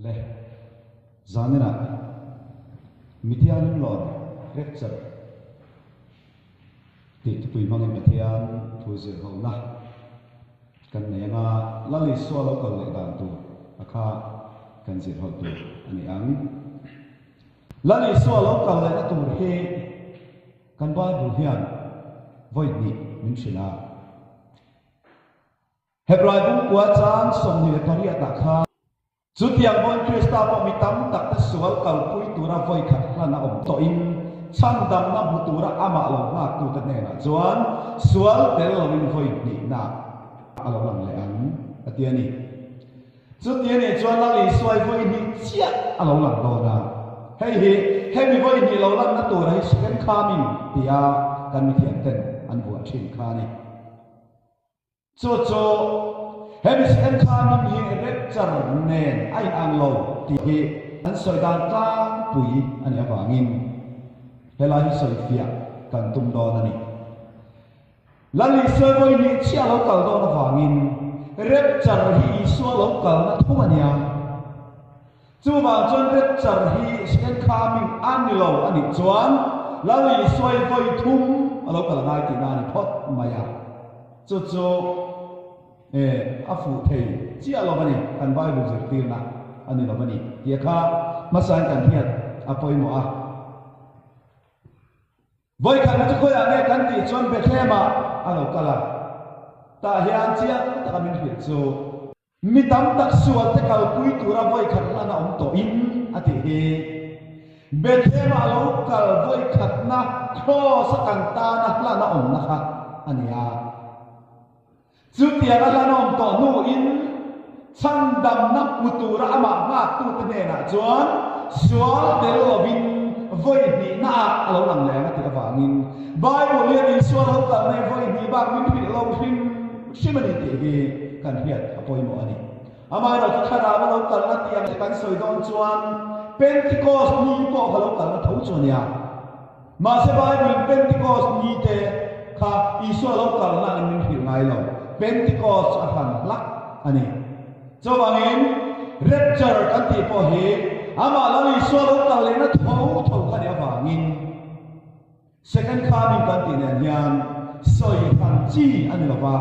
Le zaninah Mithianghlim lawm Rapture tih thupui hmangin Pathian thu zirhona kan nei anga Lal Isua lo kal leh dan tur a kha kan zirho tur a ni ang. Lal Isua lo kal lehna tur hi kan Bible hian vawi hnih min hrilh a. Hebrai bungkua chang 28 ah khan chutiang pawhin Krista pawh mi tam tak te sual kalpui tura vawi khat hlan a awm tawhin chhandamna hmu tura amah lo nghaktute hnenah chuan sual tel loin vawi hnihna a lo lang leh ang a ti a ni. Chuti a nih chuan Lal Isuai vawi hnih chiah a lo lang dawn a. Hei hi hemi vawi hnih lo lanna tura hi second coming tia kan mithiamten an vuah thin kha a ni. Chu chu hemi second coming hi rapture nen a inang lo tih hi an sawi dan tlangpui a nih avangin helai hi sawi fiah kan tum dawn a ni. Lal Isua vawi hnih chiah lo kal dawn avangin rapture hi Isua lo kalna thung a nia. Chuvang chuan rapture hi second coming a ni lo a nih chuan Lal Isua hi vawi thum a lo kal ngai tihna a ni phawt mai a. Chu chu e a fuh thei chiah lo a ni, kan Bible zirtirna a ni lo a ni tih kha hmasain kan hriat a pawimawh a. Vawikhatna chu khawiah nge kan tih chuan Bethlehem-ah a lo kal a, tah hian chiang taka min hrilh chu. Mi tam tak sualte kalpui tura vawikhat hlan a awm tawhin a tih hi. Bethlehem-ah a lo kal vawikhatna Kraws-a kan tana hlan a awmna kha a ni a. Chutiang a hlan a awm tawh hnuin chhandamna hmu tura amah nghaktute hnenah chuan sual tel lovin vawi hnihnaah a lo lang leng a tih avangin Bible hian Isua lo kalna hi vawi hnih bak min hrilh lo hrim hrim a ni tih hi kan hriat a pawimawh a ni. Amaherawhchu thlarau a lo kalna tih ang che kan sawi dawn chuan Pentecost ni pawh kha lo kalna tho chu a nia. Mahse Bible in Pentecost ni te kha Isua lo kalna angin min hrilh ngai lo. Pentecost chu a hran hlak a ni. Chuvangin Rapture kan tih pawh hi amah lo Isua lo kal lehna tho tho kha nih avangin Second Coming kan tih nen hian sawi hran chi a ni lo va.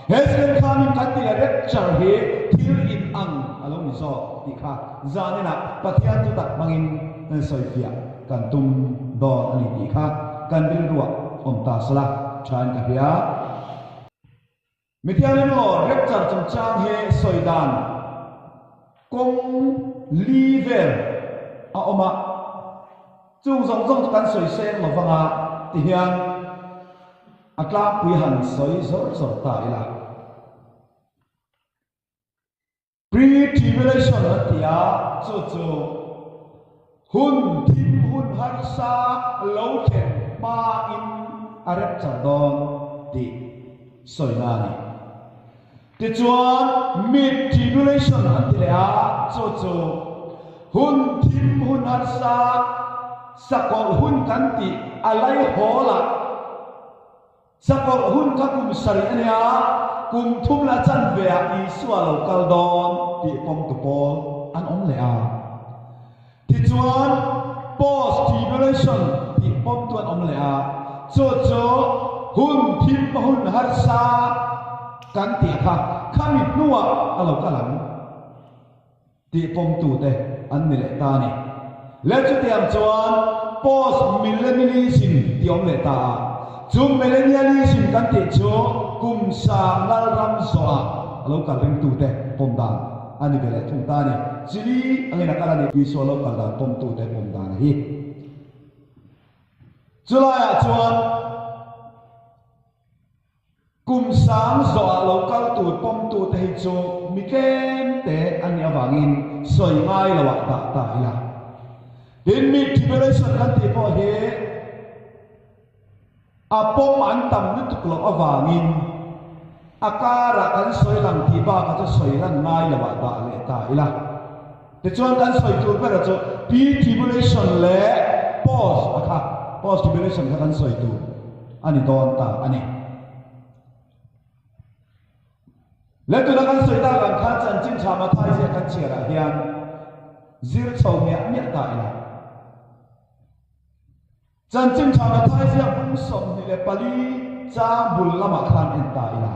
He Second Coming kan tih leh Rapture hi thil inang a lo ni zawk tih kha zaninah Pathian thutak hmangin kan sawifiah kan tum dawn a ni tih kha kan rilruah awm ta sela thain ka hria. Mithianghlim law Rapture chungchang hi sawi dan kawng li vel a awm a, chung zawng zawng chu kan sawi seng lo vang a ti hian a tlangpui han sawi zawr zawr ta ila. Pre-tribulation an ti a, chu chu hun thim hun harsa lo thlen hmain a rapture dawn tih sawina a ni. Tichuan, mid-tribulation an ti leh a, chu chu hun thim hun harsa sakawlh hun kan tih a laihawlah, Sakawlh hun kha kum sarih a nia, kum thum la chanve ah Isua lo kal dawn tih pawmtu pawl an awm leh a. Tichuan, post tribulation tih pawmtu an awm leh a, chu chu hun thim hun harsa kan tih kha khami hnuah a lo kal ang. Tih pawmtute an ni leh ta a ni. Le chutiang chuan post-millennialism tih awm leh ta a, chu millennialism kan tih chu kum sang lalram zawhah a lo kal ringtute pawm dan a ni ve leh thung ta a ni. Chili angin a kal a ni. Isua lo kal dan pawmtute pawm dan a hi. Chulaiah chuan. Kum sang zawhah lo kal tur pawmtute hi chu mi tlem te an nih avangin sawi ngai loah dah ta ila. Tin, mi tribulation kan tih pawh hi a pawm an tam lutuk loh avangin a karah kan sawi lang tih bakah chu sawi lan ngai loah dah leh ta ila. Tichuan kan sawi tur bera chu pre-tribulation leh post a kha, post-tribulation kha kan sawi tur a ni dawn ta a ni. Le tuna kan sawi tak ang khan chanchin tha Matthai ziah kan chhiarah hian. Zir chho miah miah ta ila. Chanchin tha Mathai ziak bung 24 chang bul lamah khan en ta ila.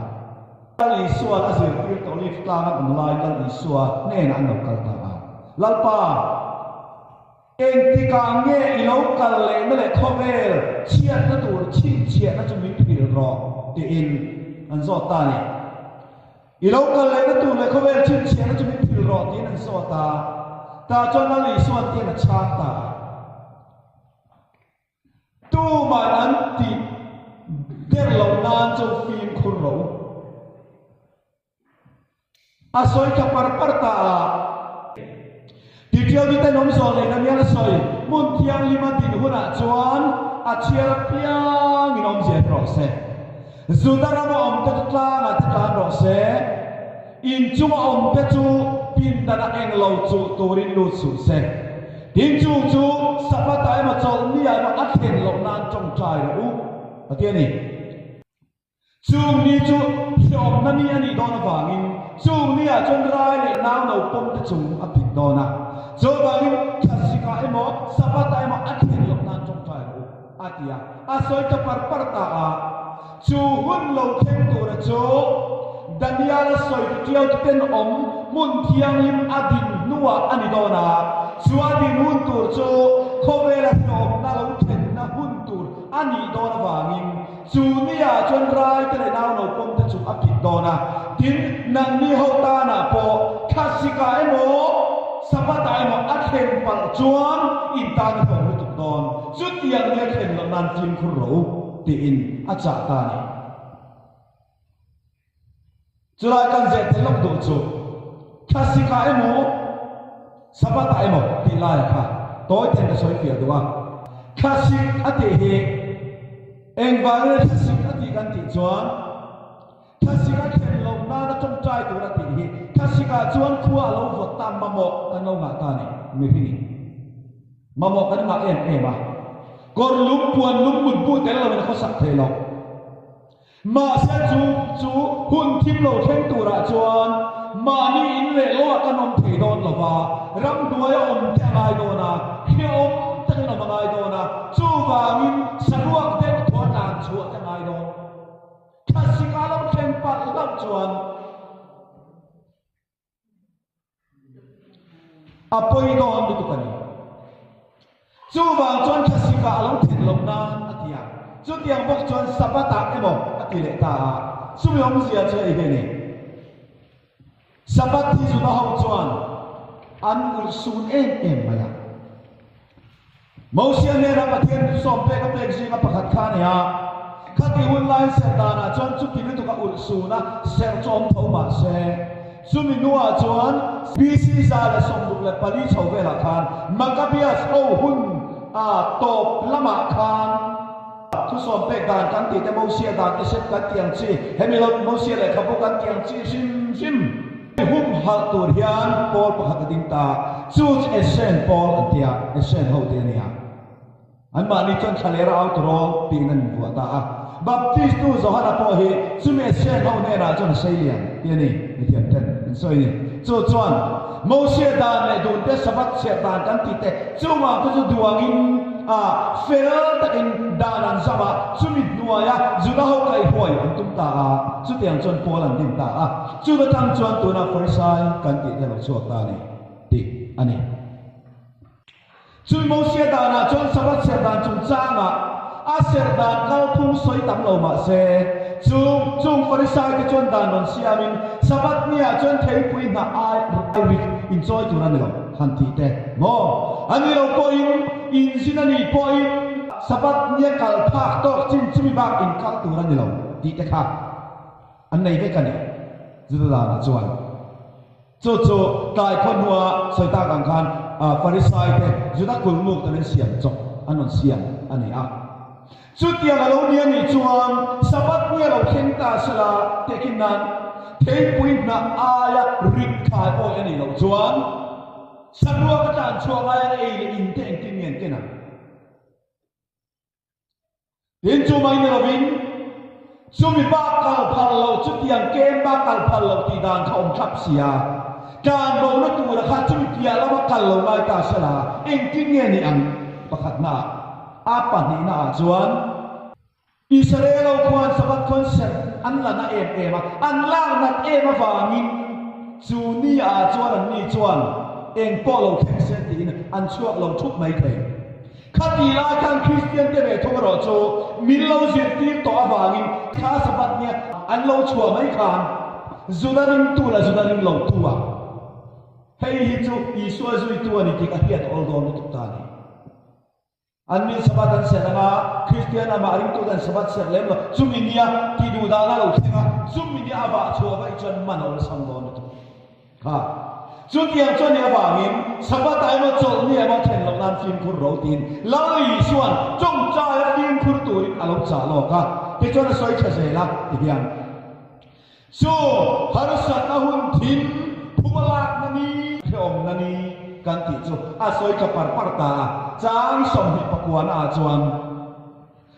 Lal Isua'n a zirtir tawh Olive tlang an awm lai Lal Isua hnenah an lo kal ta a. Lalpa, engtikah nge i lo kal lehna leh khawvel chhiatna tur chhinchhiahna chu min hrilh rawh tiin an zawt ta a ni. I lo kal lehna tur leh khawvel chhinchhiahna chu min thil rawh tiin an zawt a, tah chuan Lal Isua'n tiin a chhang ta a. Tuman an tih der loh nan chu fimkhur rawh u. A sawi tha par par ta a. Titiau chu tenawm zawh leh Daniel a sawi, hmun thianghlima din hunah chuan a chhiar apiangin awmzia hi rawh se. Juda rama awmte chu tlangah te tlan rawh se, in chunga awmte chu pindanah englo chuh turin lut suh se. Tin chung chu Sabbath-ah emaw chawlhni-ah emaw a thlen loh nan tawngtai rawh u, a ti a ni. Chung ni chu hrehawmna ni a nih dawn avangin chung ni ah chuan rai leh nau no pawm te chung a pit dawn a. Chuvangin thlasik ah emaw Sabbath ah emaw a thlen loh nan tawngtai rawh u a ti a. A sawi ta par par ta a. Chu hun lo thleng tura chu Daniel-a sawi ti tiau ti tenawm hmun thianghlim a din hnuah a ni dawn a. Chu a din hun tur chu khawvela hrehawmna lo thlenna hun tur a nih dawn avangin Chu nia chuan raite leh nau no pawm te chu a kit dawn a, tin, nangni ho tanah pawh thlasika emaw Sabbath-ah emaw a thlen palh chuan in tan a hlawm lutuk dawn. Chutiang nia thlen loh nan fimkhur rawh u, tiin a chah ta a ni. Chulai kan zeh tel lawk duh chu thlasika emaw Sabbath-ah emaw tih laia kha tawi ten ka sawi fiah duh a. Thlasik a tih hi engvangin thlasik a tih kan tih chuan thlasik a thlen loh nana tawngtai tur a tih hi thlasikah chuan khua a lo vawt ta mamawh kan lo ngah ta a ni mihringin. Mamawh kan ngah em em a, kawr lum puan lum mutbu tel loin a khawsak thei lo. Mahse chu chu hun thim lo thleng turah chuan mahni in leh loah kan awm thei dawn lo va, ramhnuaia awm te a ngai dawn a, hrehawm takin awm a ngai dawn a, chuvangin saruak deuh thaw a tlan chhuah te a ngai dawn. Thlasika lo thleng palh hlauh chuan. A pawi dawn lutuk a ni. Chuvang chuan thlasika a lo thlen loh nan a ti a. Chutiang bawk chuan Sabbath-ah emaw a ti leh ta a. Chumi awmzia chu hei hi a ni. Sabbath hi Juda ho chuan an ulhsun em em mai a. Mosia hnena Pathian thu sawm pek a pek zinga pakhat kha a ni a. Khati hun laiin serh danah chuan chuti lutuk a ulh sun a, serh chu awm tho mah se. Chumi hnuah chuan BC 164 chho velah khan Maccabeus ho hun a tawp lamah khan thu sawm pek dan kan tih te, Mosia dan te sep kan tih ang chi, hemi lo Mosia lehkhabu kan tih ang chi hrim hrim, Humhalh tur hian pawl pakhat a ding ta, chu chu Essene pawl an ti a, Essene ho tih a ni a. Anmahni chuan thlalera au turawl tiin an invuah ta a. Baptistu Johana pawh hi chumi Essene ho hnenah chuan a sei lian tih a ni, mithiam ten an sawi a ni. Chu chuan Mosia dan leh dun te, Sabbath chhiat dan kan tih te, chungah te chu duangin a fel takin dan an zam a, chumi hnuaia Juda ho kaihruai an tum ta a, chutiang chuan pawl an din ta a. Chu atang chuan tuna Farisai kan tih te lo chhuak ta a ni tih a ni. Chui Mosia danah chuan Sabbath serh dan chungchangah a serh dan kalphung sawi tam lo mah se, chu chung Farisai te chuan dan rawn siamin Sabbath niah chuan theipui hnah ai rik inchawi tur a ni lo han tih te maw? A ni lo pawhin inzin a nih pawhin Sabbath nia kal phak tawk chin chumi bak inkal tur a ni lo tih te kha An nei vek a ni. Juda-ah chuan chu chu tlai khaw hnua sawi tak ang khan Farisai te Juda kulmuk ten an siam chawp an rawn siam a ni a. Chutiang a lo ni a nih chuan Sabbath ni a lo thleng ta sela tehkhin nan theipui hnah aia rit thlai awi a nih loh chuan saruak a tlan chhuah laia ei leh in te engtin nge an ken ang? Tin chu mai ni lovin, chumi bak kal phal loh chutiang kem bak kal phal loh tih dan kha awm thlap si a. Tlanbona tura kha chumi piah lama kal lo ngai ta se la, engtin nge ni ang? Pakhatnaah, a pahnihnaah chuan Israel ho khuan Sabbath khawn serh an la na em em a, an lak nat em avangin chu ni ah chuan an ni chuan eng pawh lo thleng se tiin an chhuak lo thup mai thei. Khati lai khan Kristian te ve thung erawh chu min lo zirtir tawh avangin kha Sabbath nia an lo chhuah mai khan Juda ringtu leh Juda ring lo tu a hei hi chu Isua zuitu a ni tih ka hriat awl dawn lutuk ta a ni. An mi Sabbath an serh anga Kristian amah ringtu te an Sabbath serh lem lo chumi nia tih duh dan a lo thleng a chumi nia a vah chhuah vaih chuan man a awlsam dawn lutuk. Kha. Chutiang chuan nih avangin Sabbath-ah emaw chawlhni emaw thlen loh nan fimkhur ro tiin Lal Isua'n tawngtaia fimkhur turin a lo chah lawk a, tichuan a sawi tha zel a ti hian chu harsatna hun thim phuma lakna ni hrehawmna ni kan tih chu a sawi tha par par ta a, chang 20 pakuana ah chuan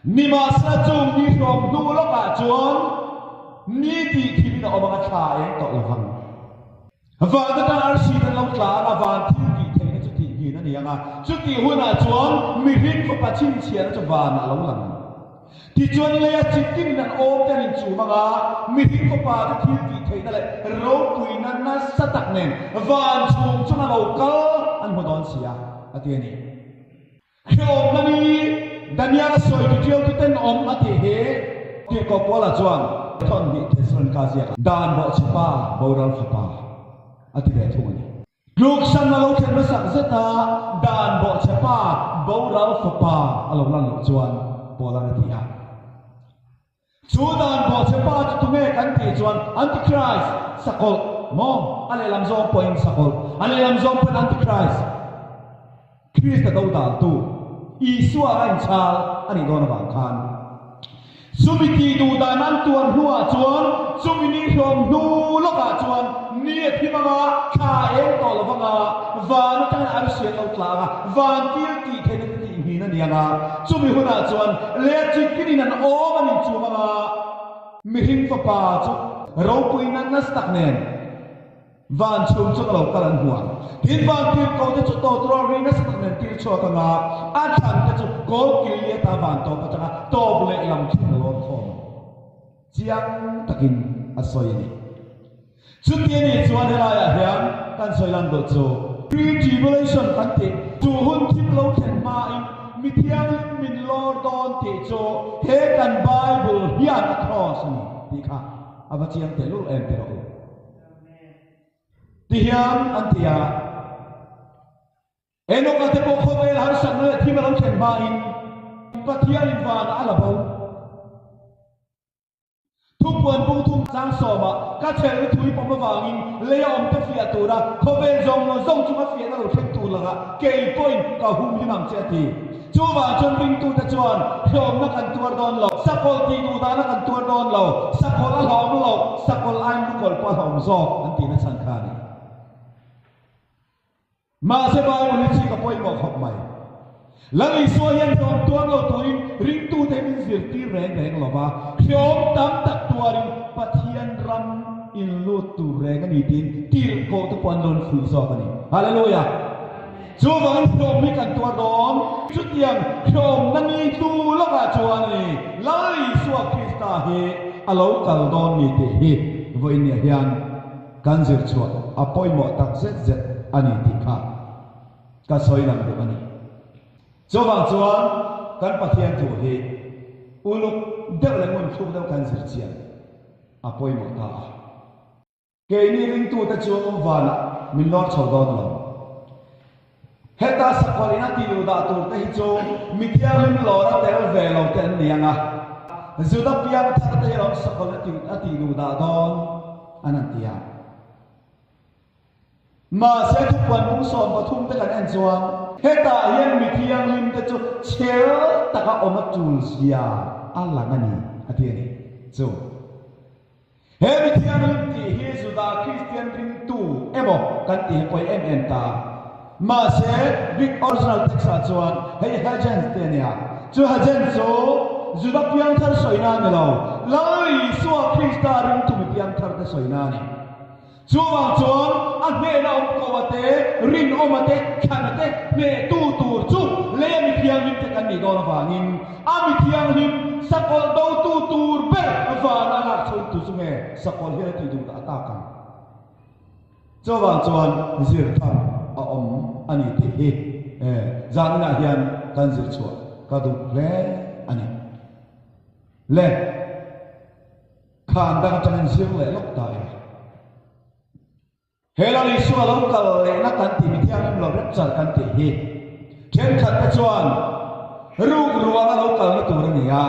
Nimahsela chung ni hrawm hnu lawkah chuan ni tih thimin a awm ang a thla eng tawh lo vang. Van atang arsi te an lo tla ang a, van thil tih theihna chu tih nghin a ni ang a, chutih hunah chuan mihring fapa chhinchhiahna chu vanah a lo lang ang. Tichuan leia chi tinin an awm te an inchum ang a, mihring fapa chu thil tih theihna leh ropuina nasa tak nen van chhung chunga lo kal an hmu dawn si a, a ti a ni. Hrehawmna ni Daniel-a sawi ti ṭiau tu ten awm a tih hi Tirhkoh Paula chuan thawnhnih Thesalonika ziakah dan bawhchhe pa, boral fapa a ti ve thung a ni. Tluksan a lo thlen hmasak zeta dan bawhchhe pa, boral fapa a lo lan loh chuan Paula'n a ti a. Chu dan bawhchhe pa chu tunge kan tih chuan Antichrist, sakawlh, maw? A lehlam zawng pawhin sakawlh, a lehlam zawng pawhin Antichrist, Krista dodaltu, Isua a inchhal a nih dawn avang khan. Chumi tih duh dan an tuar hnuah chuan chumi ni hlawm hnu lawkah chuan ni a thim anga thla a eng tawh lo vanga van atangin arsi an lo tla anga van kil tih theihna te tih nghin a ni anga chumi hunah chuan leh chikinin an awm an inchum anga mihring fapa chu ropuina nasa tak nen Van chhung chu ka lo kal an hmu ang. Tin, van tirhkoh te chu tawturawl ri nasa tak nen tir chhuak anga a thlan te chu kawl kil li ata van tawp atanga tawp leh lam thleng a lawn khawm ang. Chiang takin a sawi a ni. Chuti a nih chuan helaiah hian kan sawi lan dawh chu. Pre-tribulation kan tih chu hun thim lo thlen hmain mi thianghlim min lawr dawn tih chu he kan Bible hian a cross a ni tih kha a va chiang tehlul em ti rawh u. Tihian an ti a, Enoka te pawh khawvel harsatna leh thim a lo thlen hmain Pathianin vanah a la bo. Thupuan pungthum chang sawmah ka chhelna thu i pawm avangin lei a awm te fiah tura khawvel zawng zawng chunga fiahna lo thleng tur lakah kei pawhin ka humhim ang che a ti. Chuvang chuan ringtute chuan hlawmna kan tuar dawn lo, sakawlh tih duh dahna kan tuar dawn lo, sakawlh a hlawm lo, sakawlh aiin lukawlh pawh a hlawm zawk an tihna chhan kha a ni. Mahse Bible hi chik a pawimawh khawp mai. Lal Isua hian hlawm tuar lo turin ringtute hi min zirtir reng reng lo va, hlawm tam tak tuarin Pathian ram in lut tur reng a ni tiin tirhkohte pawh an rawn fuih zawk a ni. Hallelujah! Chuvangin hlawm hi kan tuar dawn. Chutiang hlawmna ni hnu lawkah chuan ni Lal Isua Krista hi a lo kal dawn ni tih hi vawiinniah hian kan zir chhuah a pawimawh tak zet zet a ni tih kha ka sawi lang duh a ni. Chuvang chuan kan Pathian thu hi uluk deuh leh ngunthluk deuh kan zir chian a pawimawh ta a. Keini ringtute chu vanah min lawr chho dawn lo. Heta sakawlh ina tih luh dah turte hi chu mi thianghlim lawr a tel ve lo te an ni ang a, Juda piang thar te hi lawm sakawlh a tih luh dah dawn an han ti a. Mahse thupuan bung 13 te kan en chuan hetah hian mi thianghlim te chu chhel taka awm a tul zia a lang a ni a ti a ni. Chu. He mi thianghlim tih hi Juda Kristian ringtu emaw kan tih hi pawi em em ta. Mahse, Greek original text-ah chuan hei Hagens te a nia. Chu Hagens chu Juda piangthar sawina a ni lo, Lal Isua Krista ringtu mi piangthar te sawina a ni. Chuvang chuan a hneh. Rinawma te, Thlana te hnehtu tur chu leia mi thianghlim te kan nih dawn avangin a mi thianghlim sakawlh dotu tur ber vana lak chhoin tu chu nge sakawlh hian a tih duh dah tak ang? Chuvang chuan zir tham a awm a ni tih hi zaninah hian kan zir chhuah ka duh hle a ni. Le, khan dang atangin zir leh lawk ta ila. He Lal Isua lo kal lehna kan tih mi thianghlim lo rep char kan tih hi thenkhat te chuan ruk ruanga lo kalna tur a ni a.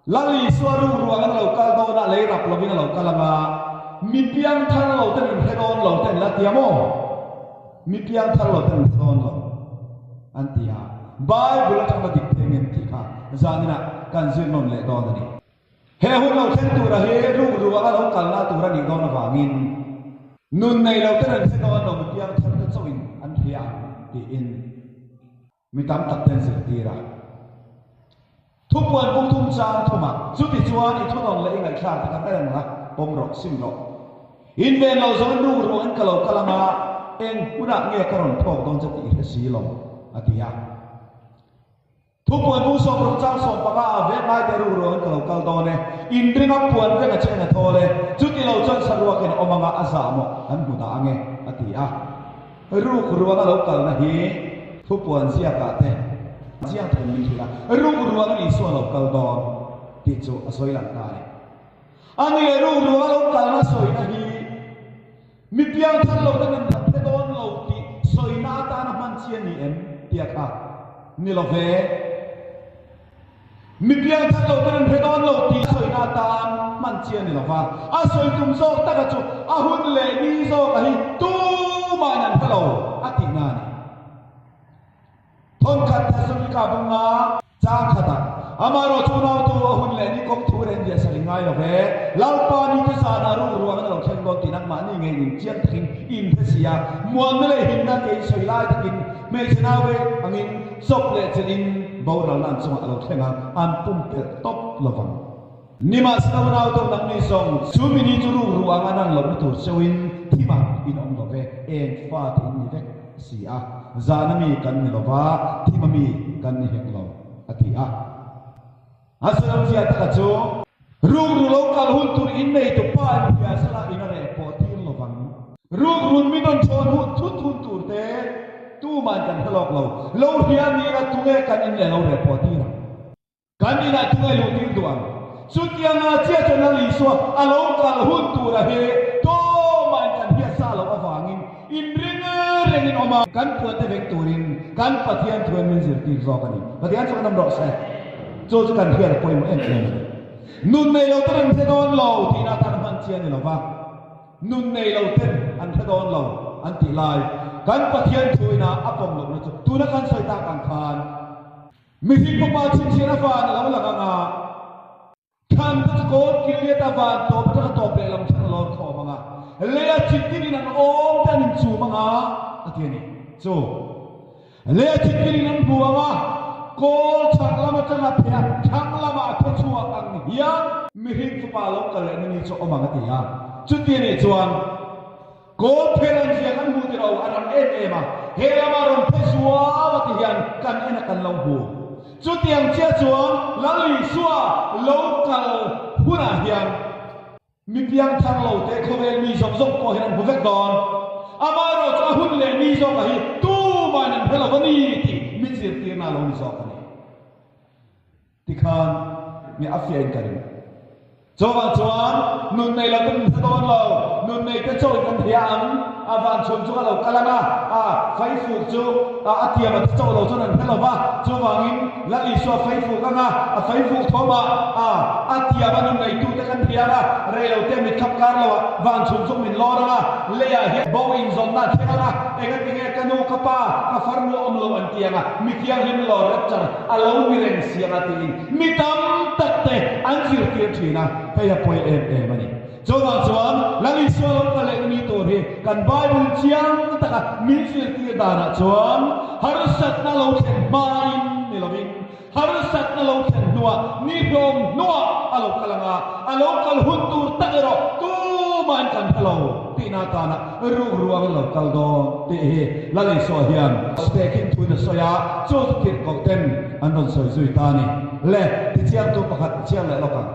Lal Isua ruk ruangin a lo kal dawn a, lei rap lovin a lo kal ang a, mi piang thar lo ten in hre dawn lo te an la ti a maw? Mi piang thar lo ten in hre dawn lo an ti a, Bible atang la dik thei ngem tih kha zaninah kan zir nawn leh dawn a ni. He hun lo thleng tura hi ruk ruang a lo kalna tur a nih dawn avangin nun nei lo ten an hre dawn lo, mi piang thar te chauhin an hria ang tiin. Mi tam tak ten zirtir a. Thupuan bung thum chang thumah, Chutichuan i thunawn leh i ngaihthlak te kha hre reng la, pawm rawh, sim rawh. Inven lo zawngin ruk ruangin ka lo kal ang a, eng hunah nge ka rawn phawk dawn che tih i hre si lo, a ti a. Thupuan bung 60 chang 15 ah vek ngai teh ruk ruangin ka lo kal dawn e, inringa puan reng a chen a thawl e, chuti lo chuan saruakin a awm ang a, a zah maw kan hmu dah ang e, a ti a. Ruk ruanga lo kalna hi thupuan ziakah te chiang thei min hrilh a, ruk ruangin Isua lo kal dawn tih chu a sawi lang ta a ni. A ni leh ruk ruanga lo kalna sawina hi mi piangthar lo ten an that hre dawn lo tih sawina atana hman chi a ni em tia kha ni lo ve. Mi piangthar lo ten an hre dawn lo tih sawina atan hman chi a ni lo va, a sawi tum zawk taka chu a hun leh ni zawka hi tumahin an hre lo a tihna a ni. Thawnkhat Thessalonika bunga chang khatah, Amaherawhchu unautu a hun leh ni kawng thu reng ziah sak in ngai lo ve, Lalpa ni te zanah ruk ruangin a lo thleng dawn tih nangmahni ngei in chiang takin in hre si a, muanna leh himna ke in sawi lai takin hmeichhe nau reng angin Chawp leh chelhin boralna an chungah a lo thleng a, an pumpelh tawp lo vang. Nimahsela unau tawh nangni zawng, chu mini chu ruk ruh ang a nang lohna tur cheuhin thimah in awm lo ve, eng fate in ni vek si a, zana mi kan ni lo va, thima mi kan ni hek lo, a ti a. A sawiawmzia taka chu, Rukru lo kal hun tur in neitu pa in hria sela in a reh pawh tir lo vang. Rukrun min rawn thawn hun thut hun tur te tuman kan hre lawk lo. Lo hria ni ila tunge kan in leh lo reh pawh tir ang? Kan inah tunge luh tir duh ang? Chutianga chiah chuan Lal Isua a lo kal hun tura hi tumahin kan hriat sa loh avangin Inring reng in awm a. Kan puante veng turin kan Pathian thuin min zirtir zawk a ni. Pathian chu kan awm rawh se. Chu chu kan hriat a pawimawh em em a ni. Nun nei lo ten an hre dawn lo tihna atan hman chi a ni lo va. Nun nei lo ten an hre dawn lo an tih lai kan Pathian thuina a pawm lohna chu tuna kan sawi tak ang khan mihring fapa chhinchhiahna van a lo lang ang a, Thlan te chu kawl kil liat a van tawp atanga tawp leh lam thleng a lawn khawm ang a, leia chitin in an awm te an inchum ang a, a ti a ni. Chu leia chitin in an hmu ang a, kawl chhak lam atanga pheh a thlang lamah a thaw chhuak ang hian mihring fapa lo kal leh na ni chu awm ang a ti a. Chuti a nih chuan kawl phel an zia kan hmu tiro a rang em em a, he lama rawn phe zuau a ti hian kan en a kan lo hmu. Chutiang chiah chuan Lal Isua lo kal hunah hian mi piangthar lo te khawvel mi zawng zawng pawh hian an hmu vek dawn. Amaherawhchu a hun leh ni zawkah hi tumahin an hre lo a ni tih min zirtirna a lo ni zawk a ni. Tikhan mi a fiahin ka ring. Chuvang chuan nun nei lo te min hre dawn lo, nun nei te chauhin kan hria ang. A van chhun chu a lo kal ang a, a faifuk chu a tiam a ti chauh lo chuan an hre lo va. Chuvangin Lal Isua faifuk ang a, a faifuk thawmah a a tiam a nun neitute kan hria ang a, rei lo te mitkhap kar loah van chhun chu min lawr ang a, leiah hian bo inzawnna a thleng ang a, engatinge ka nu ka pa ka farnu a awm lo an ti ang a, mi thianghlim lawr rapture a lo ni reng si ang a tiin mi tam tak te an zirtir thin a, hei a pawi em em a ni. Chuvang chuan Lal Isua lo kal leh ni tur hi kan Bible chiang taka min zirtir danah chuan harsatna lo thlen hmain ni lovin harsatna lo thlen hnuah ni hlawm hnuah a lo kal ang a, a lo kal hun tur tak erawh tumahin kan hre lo. tihna atana rukru angin lo kal dawn tih hi Lal Isua hian tehkhin thuin a sawi a, chu chu tirhkoh ten an rawn sawi zui ta a ni. Le, tichiangtu pakhat i chhiar leh lawk ang.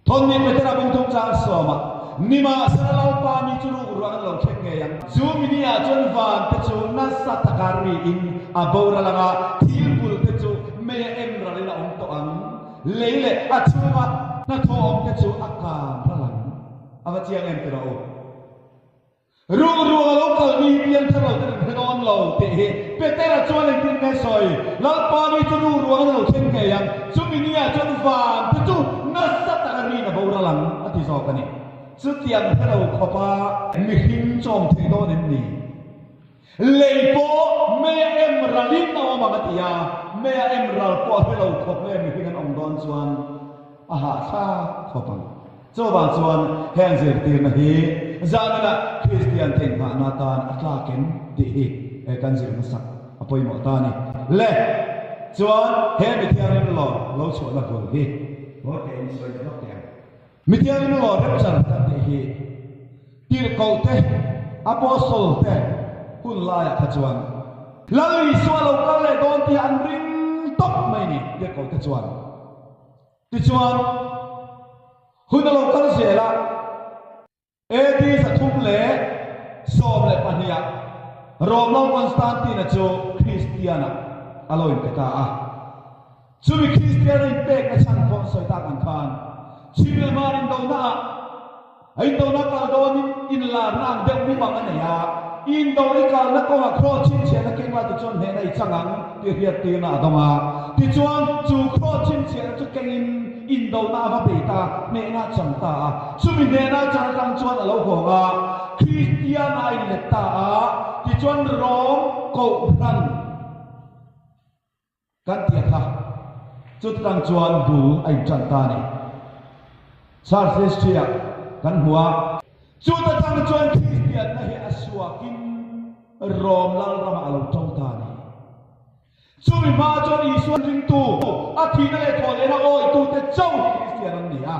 Thawmhnih Petera bungthum chang sawmah, Nimahsela Lalpa mi chu ruk ruang an lo thleng ngei ang. Chu mi niah chuan van te chu nasa taka riin a boral ang a, thil bul te chu mei a en ralin a awm tawh ang. Lei leh a chhunga hnathawh awm te chu a kang ral ang. A va chiang em ti rawh u. Ruh ruang a lo kal mi hi piang thar lo ten an hre dawn lo tih hi Petera chuan engtin nge sawi? Lalpa mi chu ruh ruang an lo thleng ngei ang, chumi niah chuan van te chu nasa taka rin a boral ang a ti zawk a ni. Chutiang hre lo khawpa mihring chawm thei dawn em ni? Lei pawh mei a em ralin a awm ang a ti a, mei a em ral pawh a hre lo khawp nge mihring an awm dawn chuan a hahthlak khawp ang. Chuvang chuan heng zirtirna hi zaninah Kristian te inghahna atan a tlak em tih hi kan zir hmasak a pawimawh ta a ni. Le chuan he mithianghlim lawr lo chhuahna bul hi haw tein sawi leh lawk teh ang. Mithianghlim lawr rapture kan tih hi tirhkoh te, apostle te hun laiah kha chuan Lal Isua lo kal leh dawn tih an ring tawp mai ni tirhkoh te chuan. Tichuan, hun a lo kal zel a, AD 312 ah Rom Lal Constantine-a chu Kristian-ah a lo inpe ta a. Chumi Kristian a inpekna chhan pawh an sawi tak ang khan, chhim leh hmar indonaah A indona kal dawnin inlarna ang deuh mumang a nei a, i indo i kalna kawngah kraw chhinchhiahna keng la tichuan hnehna i chang ang tih hriattirna a dawng a. Tichuan, chu kraw chhinchhiahna chu kengin indona a va bei ta a, hnehna a chang ta a. Chumi hnehna a chang atang chuan a lo hawng a, Kristiana a inlet ta a, tichuan Rom Kohhran, Kan tih kha chutlang chuan bul a inṭan ta a ni. Church history-ah kan hmu a. Chuta tang chuan Kristianna hi a suakin Rom lalramah a lo ṭo ta a ni. Chumi hma chuan Isua ringtu, a thihna leh thawhlehna awihtute chauh hi Kristian an ni a.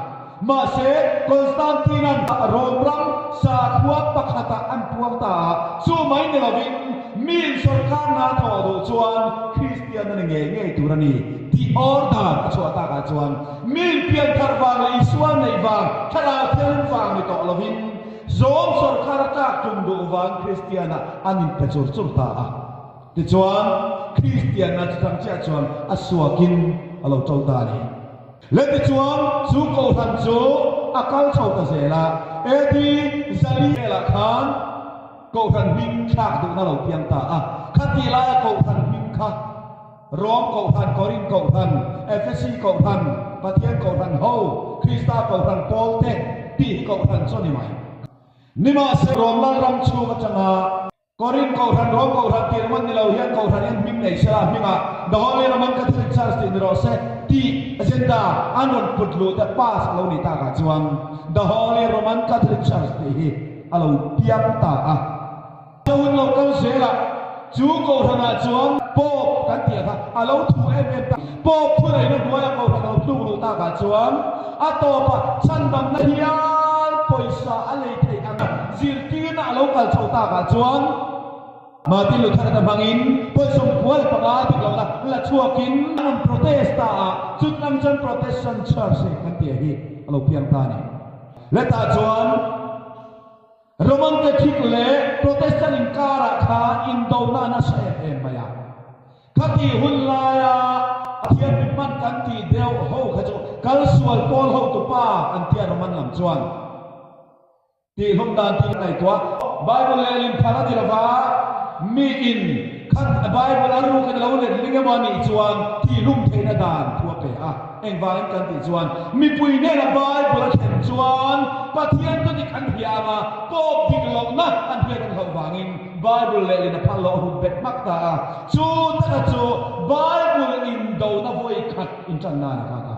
Mahse, Constantine-a'n Rom ram sakhua pakhatah an puang ta a, chu mai ni lovin miin sawrkar hna thawh duh chuan Kristian a ni ngei ngei tur a ni tih order a chhuah takah chuan miin pianthar vang leh Isua neih vang, Thlarau Thianghlim vang ni tawh lovin Rom sawrkar a tlak tum duh vang Kristianah an inpe chur chur ta a. Tichuan, Kristianna chutang chiah chuan a suakin a lo ṭo ta a ni. Le tichuan, chu kohhran chu a kal chho ta zel a, AD 400 velah khan kohhran hming thlak duhna lo piang ta a. Khatih laia kohhran hming kha Rom kohhran, Korin kohhran, Efesi kohhran, Pathian kohhran ho, Krista kohhran pawlte tih hi kohhran chu a ni mai. Nimahse, Rom lalram chhung atanga Korin Kohhran, Rom Kohhran tih ringawt ni lo hian Kohhran hian hming nei sela, hmingah The Holy Roman Catholic Church tih ni rawh se tih agenda an rawn put luh te pass a lo nih takah chuan The Holy Roman Catholic Church tih hi a lo piang ta a. A hun lo kal zelah chu Kohhranah chuan Pope kan tih kha a lo thu em em ta. Pope thuneihna hnuaia Kohhran a lo tluk luh takah chuan a tawpah chhandamna hial pawisa a lei theih ang a, zirtirna a lo kal chho takah chuan Martin Luther-a te hmangin pawisa 15 dik lohna la chhuakin an rawn protest ta a, chutlang chuan Protestant Church hi kan tih hi a lo piang ta a ni. Hetah chuan. Roman Catholic leh Protestant inkarah khan indona a nasa em em mai a. Khatih hun laia Pathian mi hman kan tih deuh ho kha chu kal sual pawl hotupa an tia Roman lam chuan tihhlum dan tih ngaihtuah Bible lehlin phal a ni lova, miin khat Bible a rukin a lo letling emaw a nih chuan tihhlum theihna dan thu a pe a. Engvangin kan tih chuan mipui hnena Bible a thlen chuan Pathian chu dik an hria anga Pope dik lohna an hriat an hlauh vangin Bible lehlin a phal loh a hup bet hmak ta a. Chu taka chu Bible indona vawi khat inṭanna a ni kha kha.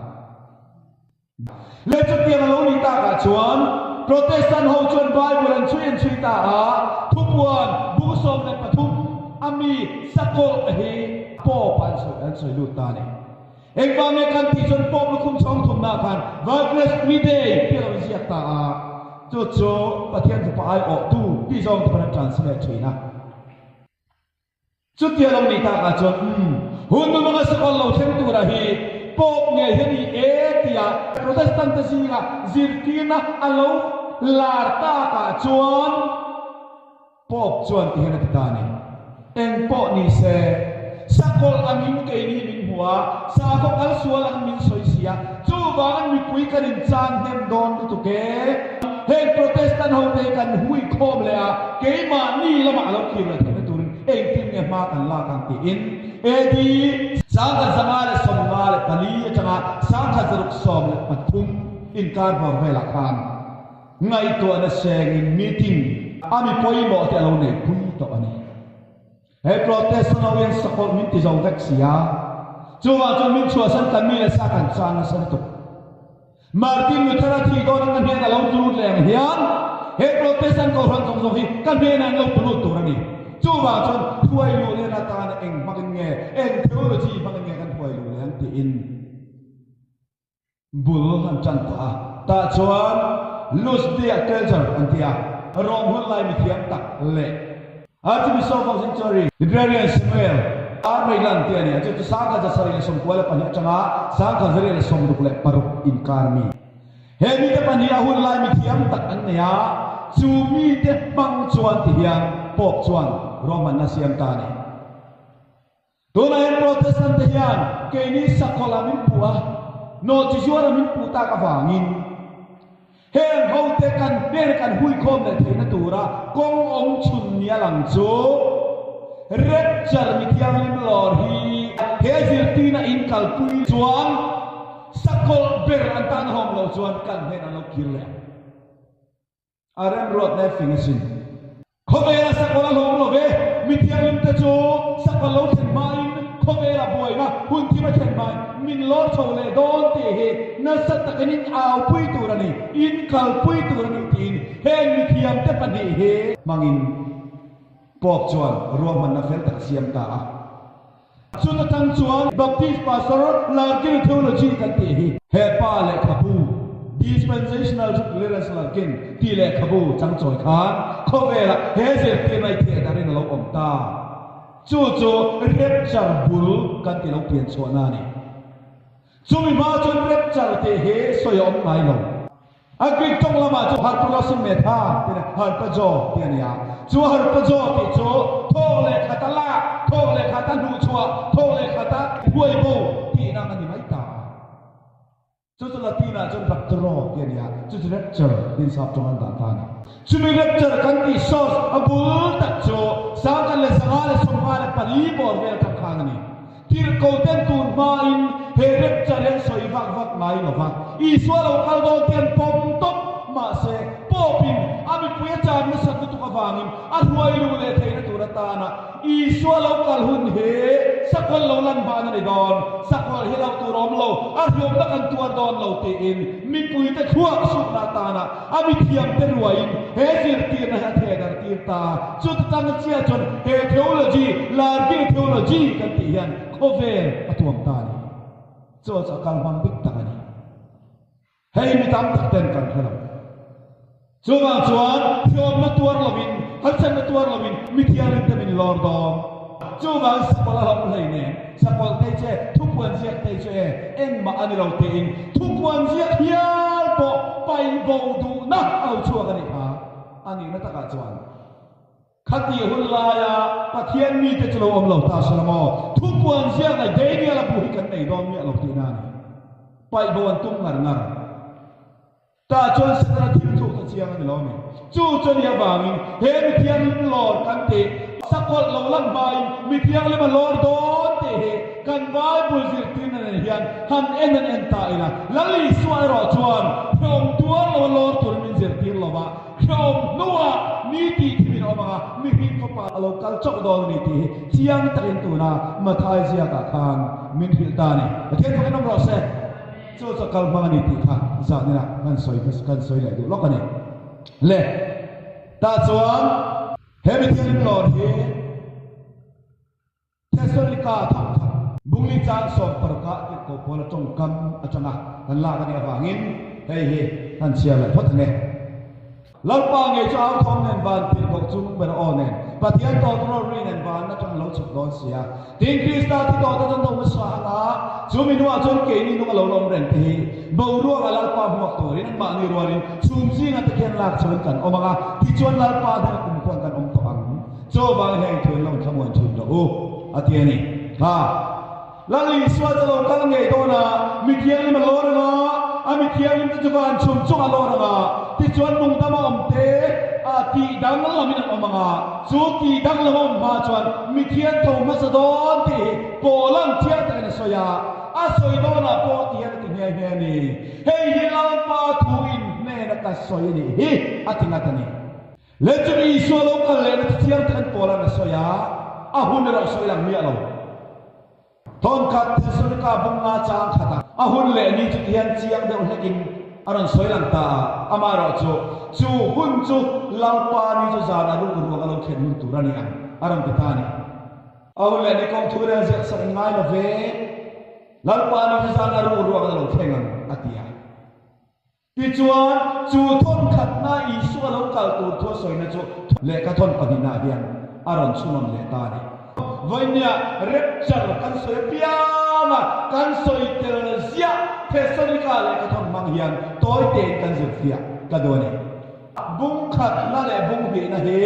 Leh chutiang a lo nih takah chuan Protestant ho chuan Bible an chhui an chhui ta a, thupuan bung 13 a mi sakawlh hi Pope ah an sawi lut ta a ni. Engvang nge kan tih chuan Pope lukhum chhawng thumna khan Vagres Midei tih a lo inziak ta a. Chu chu Pathian Fapa aiawhtu tih zawng te pawn an translate thin a. Chutia lo nih takah chuan, Umm, hun hmanga sakawlh lo thleng tura hi Pope ngei hi a ni e tia Protestant te zinga zirtirna a lo lar takah chuan Pope chuan ti hian a ti ta a ni. Eng pawh ni se, sakawlh angin keini min hmu a, sakhaw kal sual angin min sawi si a, chuvangin mipui kan inchang hnem dawn lutuk e. Heng Protestant hote hi kan hui khawm leh a, keimahni lamah a lo kir leh theihna turin engtin nge hma kan lak ang tiin AD 1954 atanga 1613 inkar bawr velah khan ngaihtuahna sengin meeting a mi pawimawh te a lo neihpui tawh a ni. He Protestant ho hian sakawlh min ti zo vek si a, chuvang chuan min chhuahsan kan mi leh sa kan chang nasa lutuk. Martin Luther-a thih dawn an ka hnen a lo tlut leh ang hian he Protestant kohhran zawng zawng hi ka hnenah an lo tlut tur a ni. Chuvang chuan thuai luh lehna atana eng hmangin nge, eng theology hmangin nge kan thuai luh leh ang tiin Bul an tan ta a, tah chuan Lusdia Kelcher an ti a, Rome hun lai mithiam tak leh Archbishop of Sanctuary Librarian Samuel R. Maitland te a ni a, chu chu 1742 atanga 1666 inkar mi. He mite pahniha hun lai mithiam tak an nei a, chu mite hmang chuan ti hian Pope chuan ruahmanna siam ta a ni. Tunah hian Protestant te hian keini sakawlh ah min puh a, nawhchi zuar ah min puh tak avangin heng hote kan hmel kan huikhawm leh theihna tura kawng awm chhun nia lang chu Rapture mithianghlim lawr hi he zirtirna in kalpui chuan sakawlh ber an tan hawm loh chuan kan hnen an lo kir leh ang. A remruatna e fing asin. Khawvela sakawlh a hlawm lo ve. Mithianghlim te chu sakawlh lo thlen hmain khawvela buaina hun thim a thlen hmain min lawr chho leh dawn tih hi nasa takin in aupui tur a ni, in kalpui tur a ni tiin heng mithiam te pahnih hi hmangin Pope chuan ruahmanna fel tak a siam ta a. Chuta tang chuan Baptist Pastor Larkin Theology kan tih hi. He pa lehkhabu Dispensational Tolerance Larkin tih lehkhabu changchawi khan khawvelah he zirtirna i theh darin a lo awm ta. Chu chu Rapture bul kan ti lo pian chhuahna a ni. Chumi hma chuan Rapture tih hi sawi a awm ngai lo. A Greek tawng lamah chu harpalos in metha tih leh harpazo tih a ni a. Chu harpazo tih chu thawk leh khata lak, thawk leh khata hnuhchhuah, thawk leh khata phuaibo tihna a ni mai ta a. Chu chu Latin ah chuan rapturo tih a ni a, chu chu rapture tiin sap tawng an dah ta a ni. Chumi rapture kan tih source a bul tak chu 1554 bawr vel atang khan a ni. Tirhkoten tun hmain he rapture hi an sawi vak vak ngai lo va, Isua lo kal dawn te an pawm tawp. Mahse, Pope-in a mipui a chan nasat lutuk avangin a hruai luh leh theihna tur atana Isua lo kal hun hi sakawlh lo lan hman a ni dawn, sakawlh hi lo tur awm lo, a hriawmna kan tuar dawn lo tiin mipuite thluak sukna atana A mithiamte ruaiin he zirtirna hi a thehdarh tir ta. Chuta tang chiah chuan he theology, Larkin theology kan tih hian khawvel a tuam ta a ni. Chu chu a kal hmang dik tak a ni. Hei mi tam tak ten kan hre lo. Chuvang chuan thiawmna tuar lovin, harsatna tuar lovin mithianghlimte min lawr dawn. Chuvang sakawlh a hlauh hlei nen, sakawlh te che, thupuan ziak te chu e, engmah a ni lo tiin thupuan ziak hial pawh paih bo duhna a lo chhuak a nih kha. A nihna takah chuan khati hun laia Pathian mite chu lo awm lo ta se la maw, thupuan ziak leh Daniel-a bu hi kan nei dawn miah lo tihna a ni. Paih bo an tum ngar ngar. Tah chuan Setana thil thuk ta chiang a ni lo a ni. Chu chu a nih avangin he mi thianghlim lawr kan tih sakawlh lo lan hmain mi thianghlim a lawr dawn tih hi kan Bible zirtirna nen hian han en an en ta ila. Lal Isua erawh chuan hrehawm tuar lo a lawr turin min zirtir lo va, hrehawm hnuah mi tih thimin a awm ang a, mihring fapa a lo kal chauh dawn a ni tih hi chiang takin tuna Mathai ziakah khan min hrilh ta a ni. Pathian fakin awm rawh se. Chu chu kal hmang a ni tih kha zanin ah kan sawi kan sawi leh duh lawk a ni. Le tah chuan he mithianghlim lawr hi Thessalonica thawk khat Bungli chang 16 ah tirhkoh Paula tawngkam atanga kan lak a nih avangin hei hi kan chhiar leh phawt ang e. Lalpa ngei chu au thawm nen van tirhkoh chung ber aw nen Pathian tawtrawt ri nen van atang lo chhuk dawn si a. Tin, Krista thi tawhte chuan tho hmasa ang a, chu mi hnuah chuan keini nung a lo lawm reng te hi boruak a Lalpa hmuak turin anmahni rualin chhum zingah te khian lak chhoin kan awm ang a, tichuan Lalpa hnenah kumkhuan kan awm tawh ang. Chuvangin heng thu in lo thlamuan thin rawh u, a ti a ni. Ha! Lal Isua chu lo kal ngei dawn a, mi thianghlim a lawr ang a, a mi thianghlim te chu van chhum chung a lawr ang a, tichuan nungdam a awm te a tih danglamin an awm ang a, chu tih danglam a awm hma chuan mi thian tho hmasa dawn tih hi Paulan chiang takin a sawi a, a sawi dawnah pawh ti hian a ti nghe nghe a ni. Hei hi Lalpa thu in hnena ka sawi a nih hi, a ti ngat a ni. Leh chu Isua lo kal lehna chu chiang takin Paulan a sawi a, a hun erawh sawi lang miah lo. Thawnkhat Thessalonika bunga chang khatah a hun leh ni chu tihian chiang deuh hlekin a rawn sawi lang ta a, amaherawhchu chu hun chu Lalpa ni chu zan a ruk ruang a lo thlen hun tur a ni ang a rawn ti ta a ni. A hun leh ni kawng thu rel ziak sak in ngai lo ve, Lalpa ni chu zan a ruk ruang a lo thleng ang a ti a. Tichuan, chu thawn khatna Isua lo kal tur thu a sawina chu lehkha thawn pahnihnaah hian a rawn chhunawm leh ta a ni. Vawinia rapture kan sawi apiang a, kan sawi tel ziah Thessalonika lehkha thawn hmang hian tawi tein kan zir fiah ka duh a ni. Bung khatna leh bung hnihna hi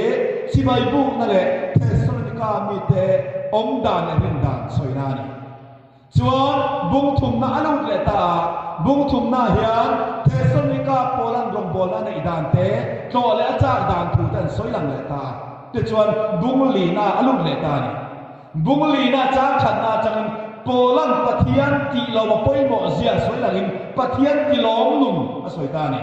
chibai bukna leh Thessalonika mite awm dan leh rin dan sawina a ni. Chuan bung thumna a lut leh ta a, bung thumna hian Thessalonika Paulan rawngbawlna a neih dan te, tlawh leh a chak dan thu te an sawi lang leh ta a. Tichuan bung lina a lut leh ta a ni. Bung lina chang khatna atangin Paulan Pathian tih lo a pawimawh zia sawi langin Pathian tilawm nun a sawi ta a ni.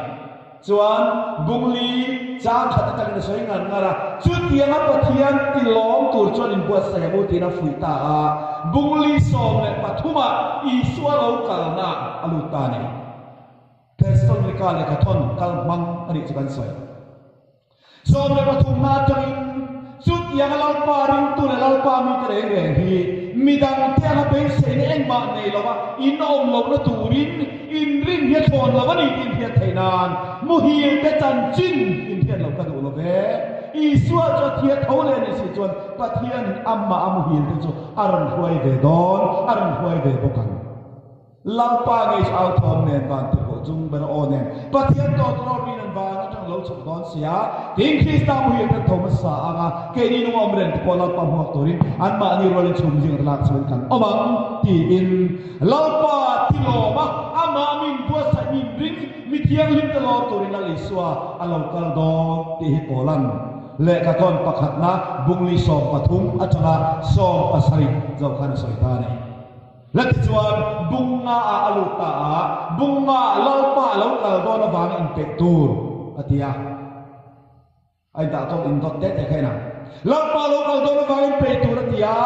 Chuan Bungli chang khat atangin a sawi ngar ngar a, chutianga Pathian ti lawm tur chuan inbuatsaih ang u tiin a fuih ta a, Bungli 13 ah Isua lo kalna a lut ta a ni. Thessalonika lehkha thawn kal hmang a nih chu kan sawi. 13 na atangin chutianga Lalpa ringtu leh Lalpa mite reng reng hi midangte anga beiseina engmah nei lova in awm lohna turin inrin hi a thlawn lo a ni tih inhriat theih nan muhil te chanchin inhriat loh ka duh lo ve. Isua chu a thia tho leh a nih si chuan Pathianin amah a muhil te chu a rawn hruai ve dawn, a rawn hruai ve bawk ang. Lalpa ngei chu au thawm nen van tirhkoh chung ber aw nen Pathian tawtrawt rin an van atang lo chhuk dawn sia tin Krista muhil kan tho hmasa ang a keini nung awm reng te pawh Lalpa hmuak turin anmahni rualin chhum zing lak chhuin kan awm ang tiin Lalpa tilawm a amah min buatsaih min ring mi thianghlim te lawm turin Lal Isua a lo kal dawn tih hi Paulan lehkha thawn pakhatna bungli 13 atanga 17 zo khan a sawi ta a ni. Latichuan bunga ah a lut ta a, bunga ah Lalpa a lo kal dawn avanga inpeih tur a ti a. A indah chuan indawt teh teh kha inang. Lalpa a lo kal dawn avanga inpeih tur a ti a,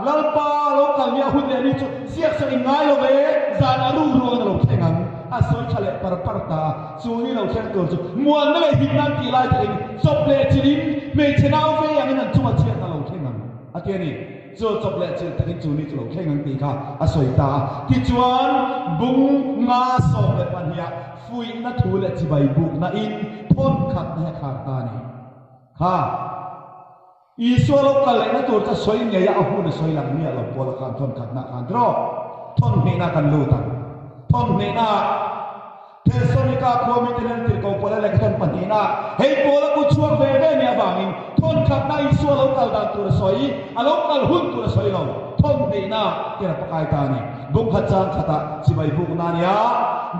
Lalpa a lo kal ni a hun leh ni chu ziak sak in ngai lo ve, zan a ruk ruangin a lo thleng ang. A sawi tha leh par par ta a, chu ni lo thleng tur chu muanna leh himna an tih lai takin chawp leh chilhin hmeichhe nau vei angin an chungah chhiatna a lo thleng ang a ti a ni. Chu chawp leh chilh takin chu ni chu lo thleng ang tih kha a sawi ta a. Tichuan, bung nga 12 ah fuihna thu leh chibai bukna in thawn khat na hi a khar ta a ni. Kha Isua lo kal lehna tur chu a sawi ngei a, a hun a sawi lang miah lo pawl a khan thawn khatna khan tiraw thawn hnihna kan lut ang. Thawn hnihna ah Thessalonika khua mite hian tirhkoh Paula lehkha thawn pahnihna hei Paula kut chhuak ve ve nih avangin thawn khatna Isua lo kal dan tur a sawi, a lo kal hun tur a sawi lo. Thawn hnihna tir a pakai ta a ni. Bung khat chang khatah chibai bukna a ni a,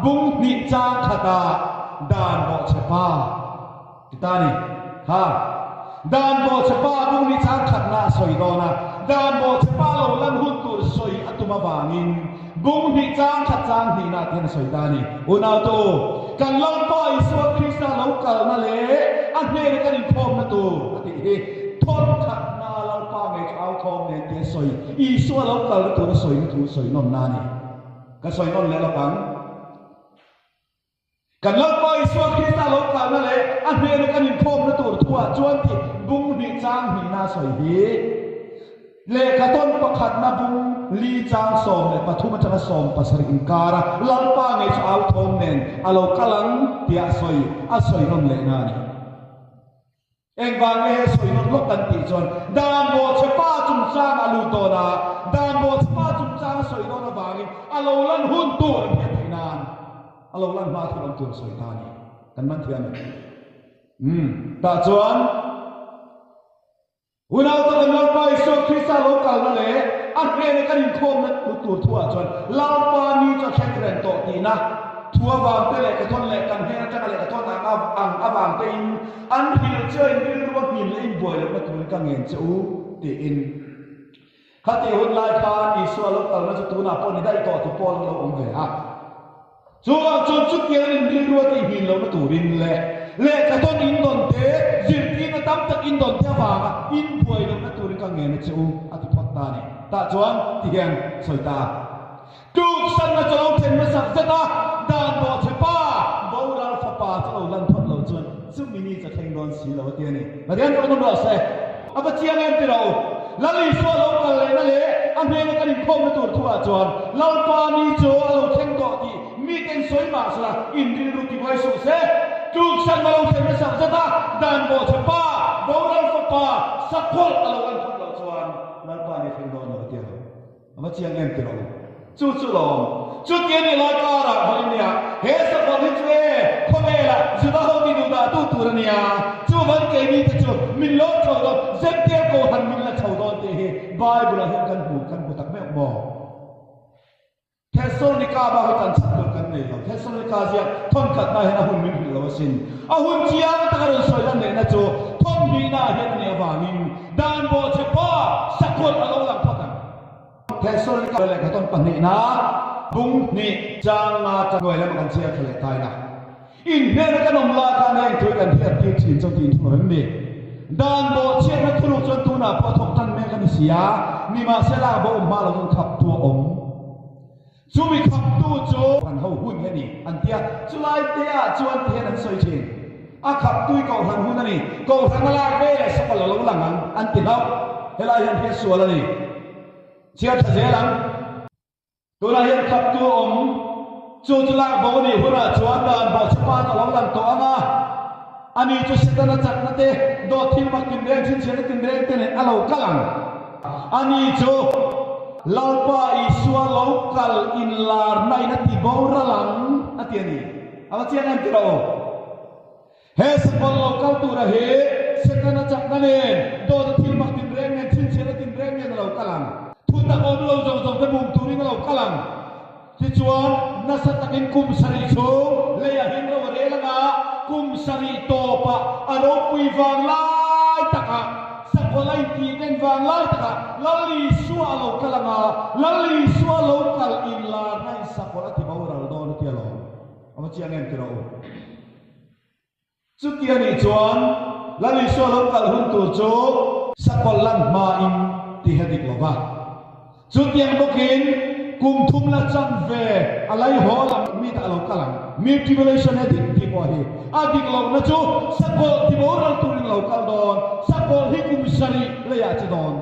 bung hnih chang khatah dan bawhchhe pa ti ta a ni. Kha dan bawhchhe pa bung hnih chang khatna a sawi dawn a, dan bawhchhe pa lo lan hun tur sawi a tum avangin Bung hnih chang khat chang hnihna tihian a sawi ta a ni. Unautu, kan Lalpa Isua Krista lo kalna leh a hnena kan inkhawmna tur a tih hi thawn khatna Lalpa ngei chu au thawm nen tia sawi Isua lo kalna tur a sawina thu sawi nawnna a ni. Ka sawi nawn leh lawk ang. Kan Lalpa Isua Krista lo kalna leh a hnena kan inkhawmna tur thuah chuan tih bung hnih chang hnihna a sawi hi. Lehkha tawn pakhatna bung li chang 13 atanga 17 inkara Lalpa ngei chu au thawm nen a lo kal ang tia a sawi a sawi nawn lehna a ni. Engvang nge he sawi nawt lawk kan tih chuan dan bawhchhe pa chungchang a lut dawn a, dan bawhchhe pa chungchang a sawi dawn avangin a lo lan hun tur an hriat theih nan a lo lan hma thil awm tur a sawi ta a ni. Kan man thiam em? Umm, tah chuan. Unau te kan Lalpa Isua Krista lo kalna leh a hnena kan inkhawmna lut tur thuah chuan Lalpa ni chu a thleng reng tawh tihna thu avang te leh ka thawn leh kan hnen atanga leh ka thawn ang ang avang te in an hrilh che a in rilru a nghin leh inbuai lohna turin ka ngen che u tiin Khatih hun lai khan Isua lo kalna chu tunah pawh ni daih tawh tu Paul an lo awm ve a. Chuvang chuan chutiang in rilru a tihnghin lohna turin leh lehkhathawn in dawn te, zirtirna tam tak in dawn te avanga in buai lohna turin ka ngen a che u, a ti phawt ta a ni. Tah chuan ti hian sawi ta a. Tluksanna chu lo thlen hmasak zet a, dan bawhchhe pa, boral fapa chu lo lan phawt loh chuan chumi ni chu a thleng dawn si lo a ti a ni. Pathian pawh nawm rawh se. A va chiang em ti rawh u. Lal Isua lo kal lehna leh a hnena kan inkhawmna tur thuah chuan Lalpa ni chu a lo thleng tawh tih miten sawi mah sela in rilru ti buai suh se. Tluksanna lo thlen hmasak zet a, dan bawhchhe pa, boral fapa, sakhawlh a lo lan phawt loh chuan Lalpa ni a thleng dawn lo a ti a lo. A va chiang em tiraw? Chu chu lawm. Chuti a nih lai karah vawi nia, he sakawlh hi chu e, khawvelah Juda ho ti duh dah tu tur a nia, chuvan keini te chu min lawm chho dawn, Zential kohhran min la chho dawn tih hi Bible ah hian kan hmu, kan hmu tak meuh maw? Thessalonika bak hi kan chhan tur kan nei lo. Thessalonika ziak thawnkhatna hian a hun min hrilh lo asin. A hun chiang taka rawn sawi lan lehna chu thawmhnihna ah hian a nih avangin Dan bawhchhe pa sakawlh a lo lang phawt ang. Thessalonika lehkhathawn pahnihna bung hnih changa hnuai lama kan chhiar thla leh taina. Inhnena kan awm lai khan heng thu hi kan hriat tir thin chu tih thu em ni? Dan bawhchhiatna thuruk chuan tunah pawh thawk tan mek a ni si a, nimahsela a bo awm hma lo chuan khaptu a awm. Chumi khaptu chu an ho hun hi a ni an ti a, chulai te ah chuan ti hian an sawi thin. A khaptu i kohhran hun a ni, kohhran a lak ve leh sakawlh a lo lang ang an ti hlauh. Helai hian hriat sual a ni. Chhiar tha zel ang. Tunah hian khaptu a awm, chu chu lak bo a nih hunah chuan dan bawhchhe pa chu a lo lang tawh ang a, ani chu Setana chakna te, dawt thil mak tinreng, chhinchhiahna tinreng te nen a lo kal ang. Ani chu Lalpa Isua lo kal inlarna in a ti boral ang a ti a ni. A va chiang em ti rawh u. He sakawlh lo kal tura hi Setana chakna nen, dawta thil mak tinreng nen, chhinchhiahna tinreng nen a lo kal ang. Thutak awm lo zawng zawng te bum turin a lo kal ang. Tichuan, nasa takin kum sarih chhung leiah hian ro a rel ang a, kum sarih tawpah a ropui vang lai takah, sakawlh a intih nen vang lai takah Lal Isua a lo kal ang a, Lal Isua lo kal inlarna in sakawlh a ti boral dawn a ti alawm. A va chiang em ti rawh u. Chuti a nih chuan Lal Isua lo kal hun tur chu sakawlh lan hmain tih a dik lo va. Chutiang bawkin kum thum la chan ve a laihawl ang mi tah a lo kal ang. Mi tribulation he dik tih pawh hi a dik lohna chu sakawlh ti boral turin a lo kal dawn. Sakawlh hi kum sarih leiah che dawn.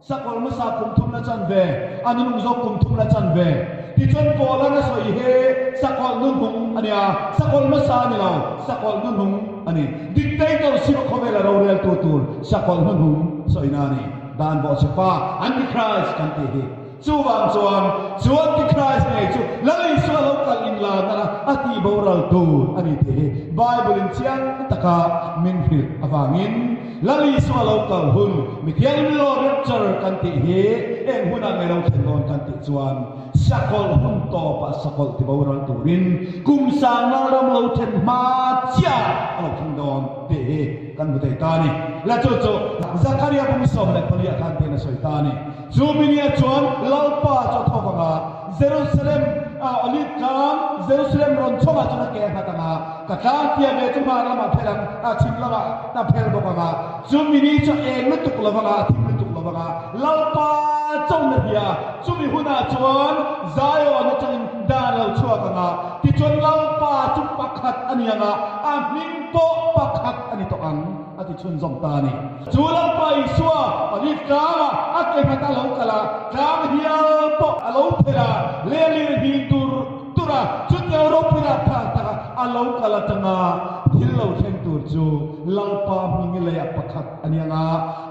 Sakawlh hmasa kum thum la chan ve, a nunung zawk kum thum la chan ve. Tichuan Paula'n a sawi hi sakawlh nunhung a nia, sakawlh hmasa a ni lo, sakawlh nunhung a ni. Dictatorship a khawvela roreltu tur sakawlh nunhung sawina a ni. Dan bawhchhe pa, Antichrist kan tih hi. Chuvang chuan, chu Antichrist ngei chu Lal Isua lo kal inlarna a a tih boral tur a ni tih hi Bible in chiang taka min hrilh avangin Lal Isua lo kal hun Mithianghlim Law Rapture kan tih hi eng hunah nge lo thlen dawn kan tih chuan sakawlh hun tawpah sakawlh ti boral turin kum sang lalram lo thlen hma chiah a lo thleng dawn tih hi kan hmu thei ta a ni. La chu chu Zakaria bung 14 ah khan tiin a sawi ta a ni. Chu minia chuan Lalpa chu a thawk ang a, Jerusalem ah Olive tlang, Jerusalem rawn chhawngah chuan a ke a nghat ang a, ka tlang tia ve chu hmar lamah phel ang, a chhim lamah a phel bawk ang a, chu mini chu a eng lutuk lo vang a, a thim lutuk lo vang a, Lalpa chawlhna hria, chumi hunah chuan Zion atangin dan a lo chhuak ang a, tichuan Lalpa chu pakhat a ni ang a, a hming pawh pakhat a ni tawh ang. A ti chhunzawm ta a ni. Chu Lalpa Isua Olive tlangah a ke nghat a lo kal a, tlang hial pawh a lo phelh a, lelir hnin tur tur a, chutiang ropui rah phak taka a lo kal atanga thil lo thleng tur. tur chu Lalpa hming leiah pakhat a ni ang a,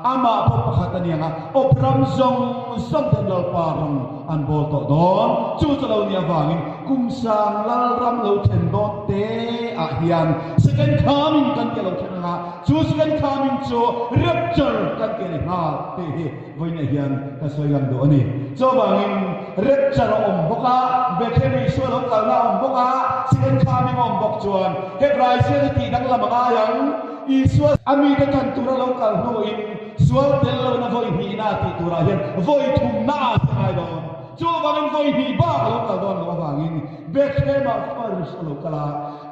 amah pawh pakhat a ni ang a, awp ram zawng zawng ten Lalpa rawng an bawl tawh dawn. Chu chu lo nih avangin kum sang Lalram lo thlen dawn te ah hian second coming kan tih a lo thleng ang a, chu second coming chu rapture kan tih a ni nghal tih hi Vawiinah hian ka sawi lang duh a ni. Chuvangin rapture a awm bawk a, Bethlehem Isua lo kalna a awm bawk a, second coming a awm bawk chuan Hebrai ziak hi tih danglam a ngai ang. Isua a mite tan tura lo kal hnuin sual tel lohna vawi hnihna tih turah hian vawi thumna a che ngai dawn. Chuvangin vawi hnih bak a lo kal dawn loh avangin Bethlehem-ah first a lo kal a,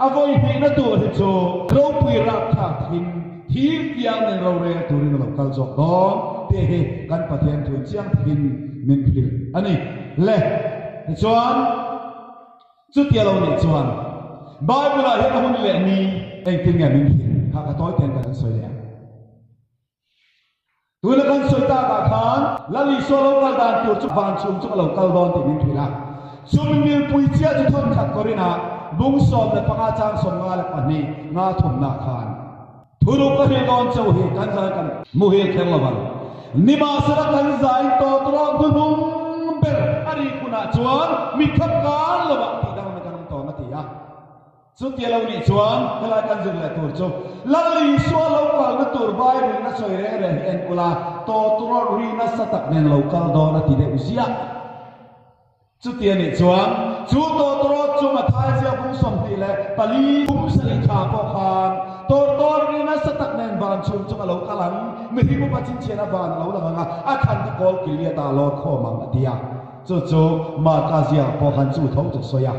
a vawi hnihna tur hi chu ropui rapthlak takin Thir tiang nen rorel turin a lo kal zawk dawn tih hi kan Pathian thu chiang takin min hrilh a ni. Le, tichuan, chutia lo nih chuan Bible-ah hian a hun leh ni engtin nge min hrilh kha ka tawi ten kan sawi leh ang. Tuna kan sawi takah khan Lal Isua lo kal dan tur chu van chhung chu a lo kal dawn tih min hrilh a. Chumi milpui chiah chu thawnkhat Korinah bung 15 chang 52 nga thumnak khan thuruk ka hrilh dawn chauh hi kan zai kan muhil kher lo ang. Nimahsela kan zai tawt rawh hnuhnung ber a rik hunah chuan mitkhap kar lovah tih danglam kan awm tawn a ti a. Chutia lo nih chuan helai kan zir leh tur chu Lal Isua lo kalna tur Bible in a sawi reng reng hi en ula, tawtrawt ri nasa tak nen lo kal dawn a ti deuh ziah. Chutia nih chuan chu tawtrawt chu Matthai ziak bung 24 kum sarih thla pawh khan tawtrawt ri nasa tak nen van chhung chu a lo kal ang, mihring upa chhinchhiahna van a lo lang ang a, a thlan te kawl kiliat ah a lawr khawm ang a ti a. Chu chu Marka ziakah pawh khan chu tho chu sawi a.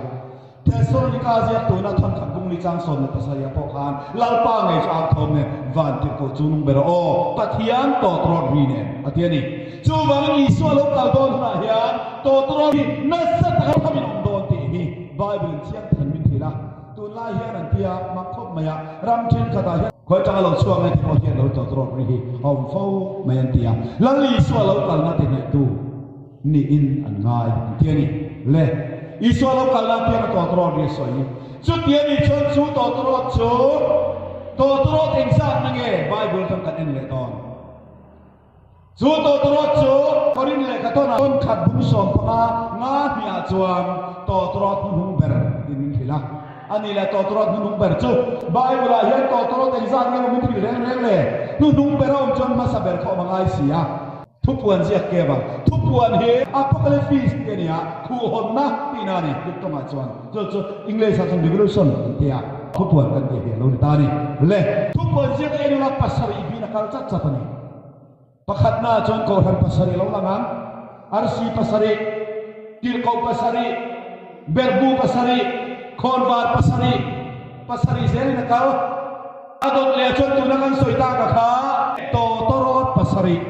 Thesalonika ziak tuna thawnkhat bung ni chang 17 ah pawh khan Lalpa ngei chu au thawm nen van tirhkoh chu nung ber aw, Pathian tawtrawt ri nen a ti a ni. Chuvangin Isua lo kal dawn hunah hian tawtrawt hi nasa taka thamin awm dawn tih hi Bible in chiang than min hrilh a. Tunlai hian an tia mak khawp mai a, ram thenkhatah hian khawi atanga lo chhuak nge tih pawh hian lo tawtrawt ri hi a awm fo mai an ti a. Lal Isua lo kalna ti hnaihtu. Niin an ngai an ti a ni. Le, Isua lo kalna piang a tawtrawt ri a sawi. Chuti a nih chuan chu tawtrawt chu tawtrawt engzatna nge Bible atang kan en leh dawn? Chu tawtrawt chu Korin lehkha tawnah tawn khat bung 15 nga hniah chuan tawtrawt hnuhnung ber in min hrilh a. A nih leh tawtrawt hnuhnung ber chu Bible ah hian tawtrawt engzat nge maw min hrilh reng reng le? Hnuhnung ber a awm chuan hmasa ber kha awm a ngai si a. Thupuan ziak ke vang. Thupuan hi Apocalypse tih a ni a, khuhhawnna tihna a ni Greek tawngah chuan. Chu chu English ah chuan Revelation an ti a, thupuan kan tih hi a lo ni ta a ni. Le. Thupuan ziak en ula pasarih bin a kal chat chat a ni. Pakhatna ah chuan Kohhran pasarih lo lang ang, arsi pasarih, tirhkoh pasarih, berhbu pasarih, khawnvar pasarih, pasarih zelin a kal. A dawt leh chuan tuna kan sawi tak a kha tawtawrawt pasarih.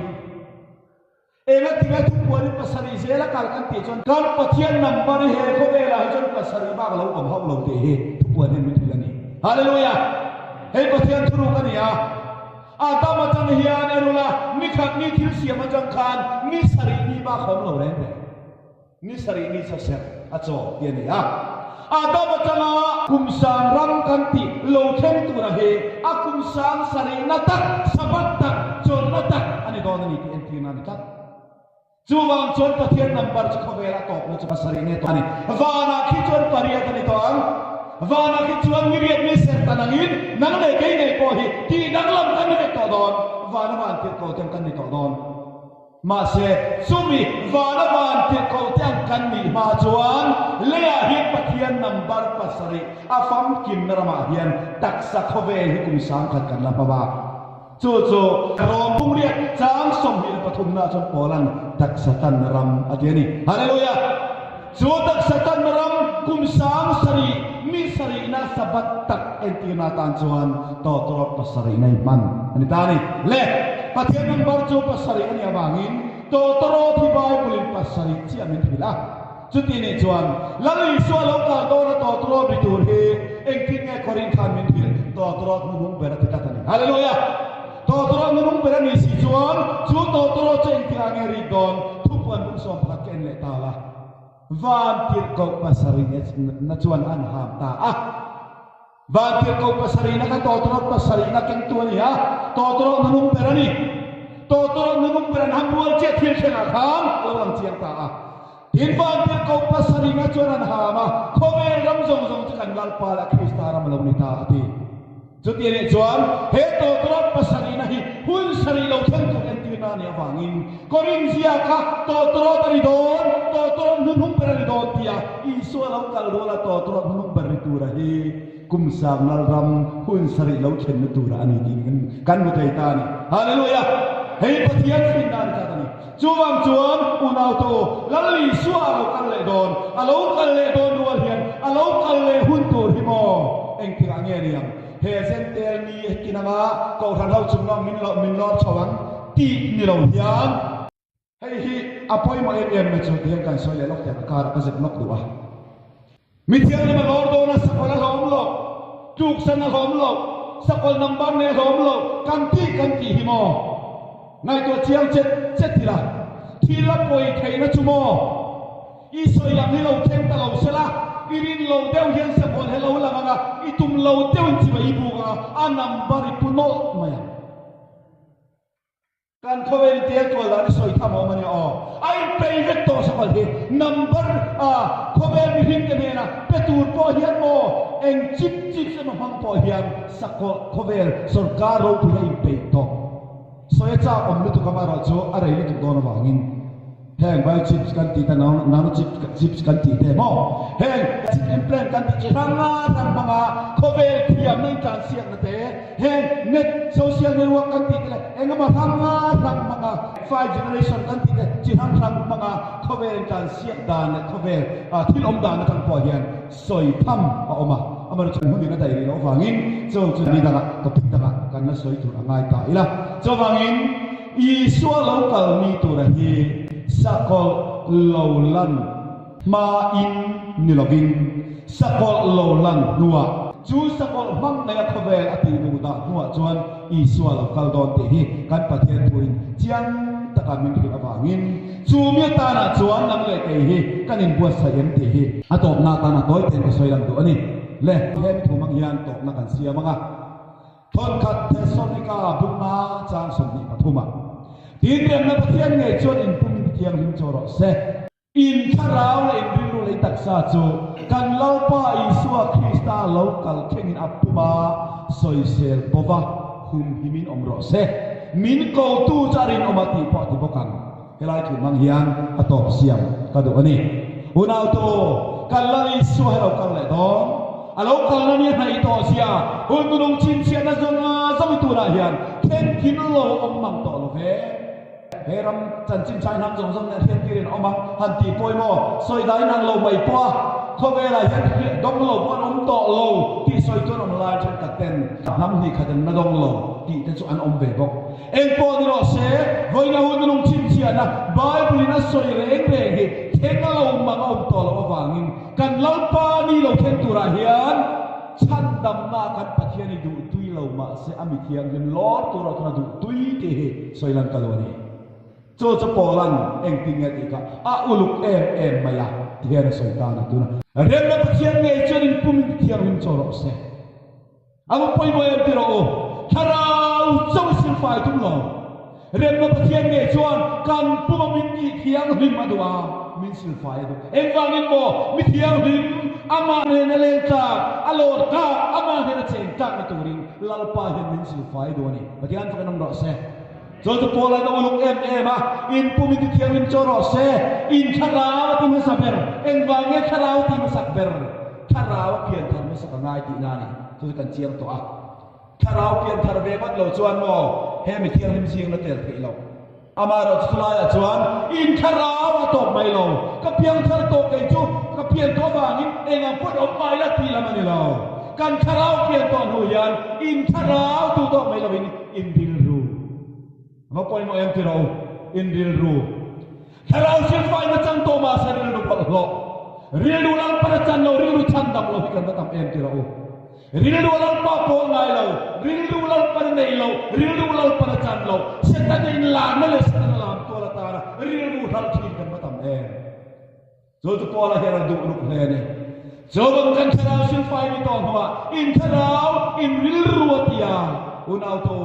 Enga tinge thupuanin pasarih zel a kal kan tih chuan kan Pathian number hi he khawvelah hi chuan pasarih bak lo awm hauh lo tih hi thupuan hian min hrilh a ni. Hallelujah! Hei Pathian thuruk a ni a. Adam atang hian en ula nikhat ni thil siam atang khan ni sarih ni bak a awm lo reng reng. Ni sarih ni chu serh a chaw ti a ni a. Adam atanga kum sang ram kan tih lo thleng tura hi a kum sang sarihna tak, Sabbath tak, chawlhna tak a ni dawn a ni tih entirna a ni tlat. Chuvang chuan Pathian number chu khawvel a tawpna chu pasarih nge tawh a ni. Vanah khi chuan pariat a ni tawh ang. Vanah khi chuan ni riat ni serh tan angin nang leh kei ngei pawh hi tih danglam kan ni vek tawh dawn. Vana van tirhkoh te ang kan ni tawh dawn. Mahse, chumi vana van tirhkoh te ang kan nih hma chuan leiah hian Pathian number pasarih a famkimna ramah hian taksa khawvel hi kum 10,000 kan la hma bak. Chu chu Rom pungriat chang 23 na chuan Paula'n taksa tanna ram a ti a ni. Hallelujah! Chu taksa tanna ram kum 70 mi sarihna Sabbath tak entirna atan chuan tawtawrawt pasarih nei hman a ni ta a ni. Le, Pathian number chu pasarih a nih avangin tawtawrawt hi Bible in pasarih chiah min hrilh a. Chuti nih chuan Lal Isua lo kal dawna tawtawrawt ri tur hi engtin nge Korin khan min hrilh? Tawtawrawt hnuhnung ber a ti tlat a ni. Hallelujah! Tawtawrawt hnuhnung ber a nih si chuan chu tawtawrawt chu engtikah nge rik dawn? Thupuan bung 11 ka en leh ta la. Van tirhkoh pasarih na chuan an ham ta a. Vantirhkoh pasarihna kha tawtawrawt pasarihna kengtu a ni a, tawtawrawt nunung ber a ni. Tawtawrawt nunung ber an ham rual chiah thil thlengah khan a lo lang chiang ta a. Tin, vantirhkoh pasarihna chuan an ham a, khawvel ram zawng zawng chu kan Lalpa leh Krista ram a lo ni ta a ti. Chuti anih chuan he tawtawrawt pasarihna hi hun sarih lo thleng tur entirna a nih avangin Korin ziaka tawtawrawt a ni dawn, tawtawrawt hnuhnung ber a ni dawn tia Isua lo kal ruala tawtawrawt hnuhnung ber ni tura hi kum sangnal ram hun sarih lo thlenna tura a ni tiin kan hmu thei ta a ni. Hallelujah! Hei Pathian finna a ni tlat a ni. Chuvang chuan unaute u, Lal Isua a lo kal leh dawn, a lo kal leh dawn rual hian a lo kal leh hun tur hi maw? Engtikah nge niang? He Zentel ni hetin anga Kohhran ho chung lam min lo min lawr chho ang tih ni lo hian. Hei hi a pawimawh em em na chu tihian kan sawi leh lawk tiang a karah ka zep lawk duh a. Mi thianghlim a lawr dawn a, sakawlh a hlawm lo, tluksan a hlawm lo, sakawlh number nei a hlawm lo, kan tih kan tih hi maw? Ngaihtuah chiang chet chet ila, thil a pawi theihna chu maw? I sawi lam hi lo thleng ta lo sela, i rin lo deuh hian sakawlh he lo lang ang a, i tum lo deuhin chibai i buk ang a, a number i pu nawlh mai ang. Kan khawvel tel tual dan i sawi tham awm a nia aw. A inpei vek tawh sakawlh hi number a khawvel mihring te hnena pe tur pawh hian maw eng chip chips emaw hmang pawh hian sakawlh khawvel sorkar ropui a inpeih tawh. Sawi a chak awm lutuk amaherawh chu a rei lutuk dawn avangin. Heng bio chips kan tih te, nano chips kan tih te maw? Heng chip implant kan tih chi hrang hrang hmanga khawvel thiamna intlansiakna te, heng net, social network kan tih te leh engemaw hrang hrang hmanga five generation kan tih te chi hrang hrang hmanga khawvel intlansiak dan leh khawvel thil awm dan atang pawh hian sawi tham a awm a. Amaherawhchu kan hun in a daih rih loh avangin chu chu ni dangah topic dangah kan la sawi tur a ngai ta ila. Chuvangin. Isua lo kal mi tura hi sakawlh lo lan hmain ni lovin sakawlh lo lan hnuah, chu sakawlh hmang nei a khawvel a tih duh dah hnuah chuan Isua lo kal dawn tih hi kan Pathian thuin chiang taka min hrilh avangin chu mi atanah chuan nang leh kei hi kan inbuatsaih em tih hi a tawpna atan a tawi ten ka sawi lang duh a ni. Le, he mi thu hmang hian tawpna kan siam ang a. Thawnkhat Thesalonika bukna chang 23 ah, Tin remna Pathian ngei chuan in pum in tithianghlim chaw rawh se. In thlarau leh in rilru leh in taksa chu kan Lalpa Isua Krista lo kal thlengin a pum a, sawisel bova humhimin awm rawh se. Min kotu chu a rinawm a tih pawh a ti bawk ang. Helai thu hmang hian a tawp siam ka duh a ni. Unautu, kan Lal Isua hi a lo kal leh dawn. A lo kalna ni a hnaih tawh zia, hun nunung chhinchhiahna zawng zawng i tunah hian thlengkim lo awm mang tawh lo ve. He ram chanchin chai hnam zawng zawng nen hriattir in awm ang han tih pawimawh sawi dahin ang lo mai pawh a, khawvelah hian dawng lo pawh an awm tawh lo tih sawi chuan awm lai thenkhat ten hnam hnih khat an la dawng lo tih te chu an awm ve bawk. Engpawh ni rawh se, vawiina hun nung chhinchhiahna Bible-in a sawi reng reng hi thleng a lo mang a awm tawh loh avangin kan Lalpa ni lo thleng turah hian chhandamna kan Pathian i duh tui lo mahse a mi thianghlim lawr tur ah chuan a duh tui tih hi sawi lan ka duh a ni. Chu chu Paula'n engtin nge tih kha a uluk em em mai a ti hian a sawi ta a ni tuna. Remna Pathian ngei chuan in pum in ti thianghlim chaw rawh se. A va pawimawh em ti rawh u. Thlarau chauh i silfai tum lo. Remna Pathian ngei chuan kan puma min tih thianghlim a duh a, min silfai a duh. Engvangin maw mi thianghlim amah hnena leng tlak, a lawr tlak, amah hnena cheng tlak ni turin Lalpa hian min silfai a duh a ni. Pathian fakin awm rawh se. Chuan chu Paul a uluk em em a, in pum i ti thianghlim chaw rawh se, in thlarau a ti hmasa ber. Engvang nge thlarau a ti hmasak ber? Thlarau a pian thar hmasak a ngai tihna a ni. Chu chu kan chiang tawh a. Thlarau pian thar ve ngawt lo chuan maw he mi thianghlim zing la tel theih loh. Amaherawhchu chulaiah chuan in thlarau a tawp mai lo. Ka piang thar tawh kei chu ka pian tawh avangin eng ang pawn awm mai la tih lam a ni lo. Kan thlarau pian tawh hnu hian in thlarau duh tawh mai loin In rilru a va pawimawh em ti rawh u, in rilru. Thlarau silfaina chan tawh mahse rilru bawlhhlawh, rilru Lalpan a chan lo, rilru chhan dam lo hi kan va tam em ti rawh u. Rilru Lalpa pawl ngai lo, rilru Lalpan a nei lo, rilru Lalpan a chan lo, Setana inlarna leh Setana lam tual atana rilru hralh thin kan va tam em. Chu chu Paula hian a duh luk hle a ni. Chuvang kan thlarau silfai ni tawh hnuah in thlarau in rilru a ti a, unautu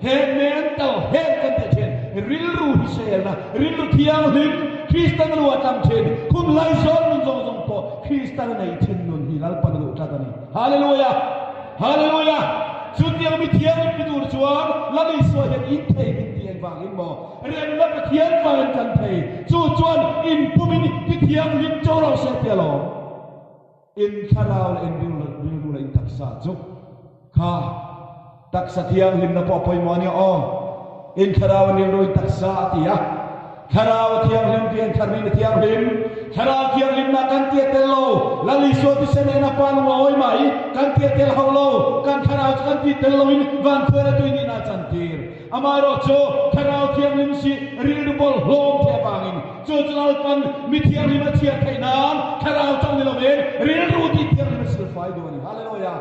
he mental health kan tih thin rilru hiselna, rilru thianghlim, Kristan a luah tlang thin, khum laizawn nun zawng zawng pawh Kristan a nei thin nun hi Lalpan a duh tlat a ni. Hallelujah! Hallelujah! Chutiang mi thianghlim ni tur chuan Lal Isua hian in thei min ti engvangin maw? Remna Pathian vangin kan thei. Chu chuan in pumin ti thianghlim cho lo se tia lawm. In thlarau leh in rilru leh in taksa chu kha taksa thianghlimna pawh a pawimawh a nia aw. In thlarau in rilru in taksa a ti a. Thlarau a thianghlim pian tharmin a thianghlim. Thlarau thianghlimna kan tia tel lo. Lal Isua thisen en a pa lung a awi mai. Kan tia tel hauh lo. Kan thlarau chu kan ti tel loin van khuaina tui nihna a chantir. Amaherawhchu, Thlarau Thianghlim si rilru bawlhhlawm thei avangin chu chu Lalpan mi thianghlim a chhiar theih nan Thlarau chauh ni lovin rilru tih thianghlim a silfai duh a ni. Hallelujah!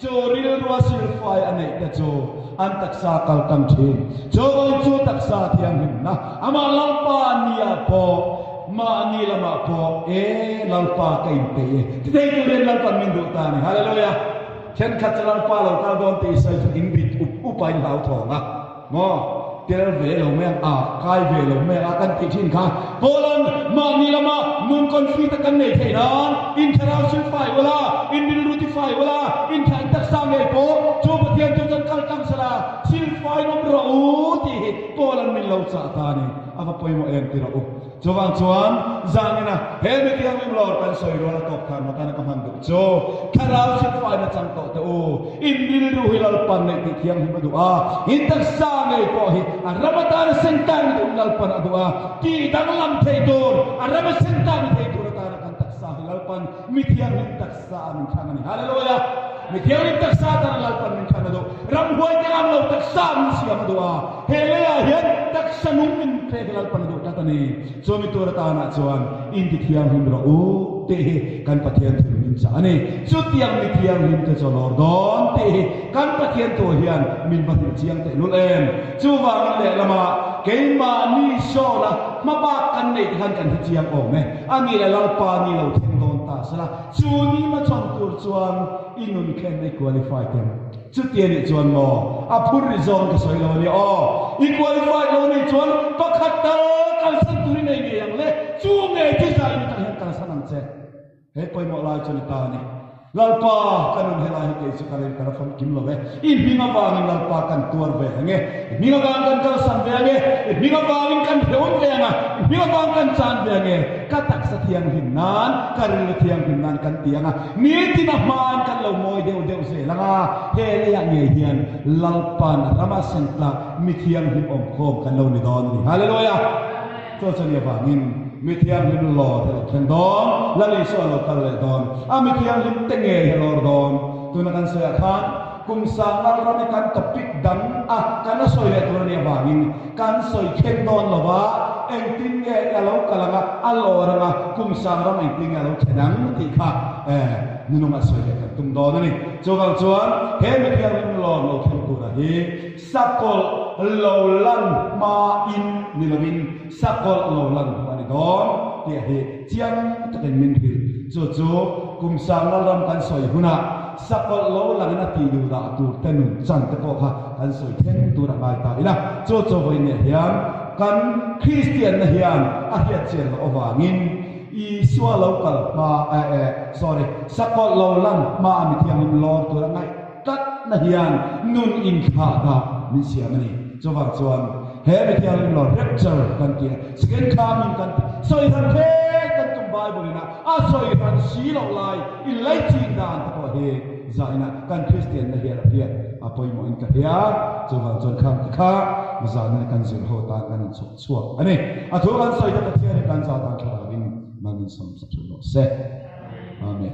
Chu rilrua silfai a neih te chu an taksa kal tang thin. Chuvangin chu taksa thianghlimna amah Lalpa nia pawh mahni lamah pawh e Lalpa ka inpeih e ti thei turin Lalpan min duh ta a ni. Hallelujah! Thenkhat chu Lalpa lo kal dawn tih sawi chu in rit up up a in hlauthawng a, maw? Tel ve lo mai ang a, kai ve lo mai ang a kan tih thin kha Paula'n mahni lama nun conflict a kan nei theih nan in thlarau sil fai ula, in rilru ti fai ula, in thlain taksa ngei pawh chu Pathian chu chuan kal tlang sela sil faiin awm rawh u tih hi Paula'n min lo chah ta a ni. A va pawimawh em ti rawh u. Chuvang chuan zanina he mi thianghlim lawr kan sawi rual a tawp thar matana ka hman duh chu thlarau chhitfaina chang tawh teh u. In rilru hi Lalpan neih tih thianghlim a duh a, in taksa ngei pawh hi a ram atana sengtang ni duhin Lalpan a duh a, tih danglam thei tur, a rama sengtang ni thei tur atana kan taksa hi Lalpan mi thianghlim taksa ah min thlang a ni. Hallelujah! Mi thianghlim taksa atana Lalpan min thlan a duh. Ramhuai te ang lo taksa min siam a duh a. He leiah hian taksa nung min pek Lalpan a duh tlat a ni. Chumi tur atanah chuan inti thianghlim rawh u tih hi kan Pathian thil min chah a ni. Chutiang mi thianghlim te chu a lawr dawn tih hi kan Pathian tu hian min va hrilh chiang tehlul em. Chuvangin lehlamah keimahni sawla hmabak kan neih te khan kan hre chiang awm e. A ni leh Lalpa ni lo thleng dawn ta sela chu ni hmachhawn tur chuan i nun khen i qualify tem. Chuti a nih chuan maw? A phur ri zawng ka sawi lo a nia aw. I qualified lo a nih chuan pakhat tal kalsan tur i nei ngei ang le. Chu ngei chu zai in atang hian kalsan ang che. He pawimawh lai chu ni ta a ni. Lalpa, ka nun helai hi kei chu ka rel ka la famkim lo e. I hming avangin Lalpa kan tuar ve ang e. I hming avang kan kalsan ve ang e. I hming avangin kan hleuh ve ang a. I hming avang kan chan ve ang e. Ka taksa thianghlim nan, ka rilru thianghlim nan kan ti ang a. Nitin a hmain kan lo mawi deuh deuh zel ang a, he leiah ngei hian Lalpan rama sen tlak mi thianghlim awmkhawm kan lo ni dawn a ni. Hallelujah! Chu chu ni avangin mi thianghlim lawr hi a lo thleng dawn, Lal Isua a lo kal leh dawn, a mi thianghlim te ngei hi a lawr dawn. Tuna kan sawiah khan kum sangal ram hi kan topic dang a kan la sawi leh tur a nih avangin Kan sawi thleng dawn lo va, engtin nge a lo kal ang a, a lawr ang a, kum sang ram engtin nge a lo thlen ang tih kha nununga sawi leh kan tum dawn a ni. Chuvang chuan he mi thianghlim lawr lo thleng tura hi sakawlh lo lan hmain ni lovin sakawlh lo lan hnu a ni dawn tih hi chiang takin min hrilh. Chu chu kum sang lalram kan sawi hunah Sakawlh lo langin a tih duh dah tur te nun chan te pawh kha kan sawi thleng tur a ngai ta ila. Chu chu vawiinah hian kan Kristianna hian a hriat chian loh avangin Isua lo kal hma eh eh sorry sakawlh lo lan hma a mi thianghlim lawr tur a ngaih tlatna hian nun inthlah dah min siam a ni. Chuvang chuan he mi thianghlim lawr rapture kan tih a second coming kan tih sawi hran kher kan tum Bible in a A sawi hran si loh lai in laichin dan te pawh hi zaina kan Kristianna hian a hriat a pawimawhin ka hria. Chuvang chuan khang te kha zanin kan zir ho tan kan inchhawp chhuak a ni. A thu kan sawi te Pathian hi kan za tan thlarauin mal min sawm sa theuh rawh se. Amen.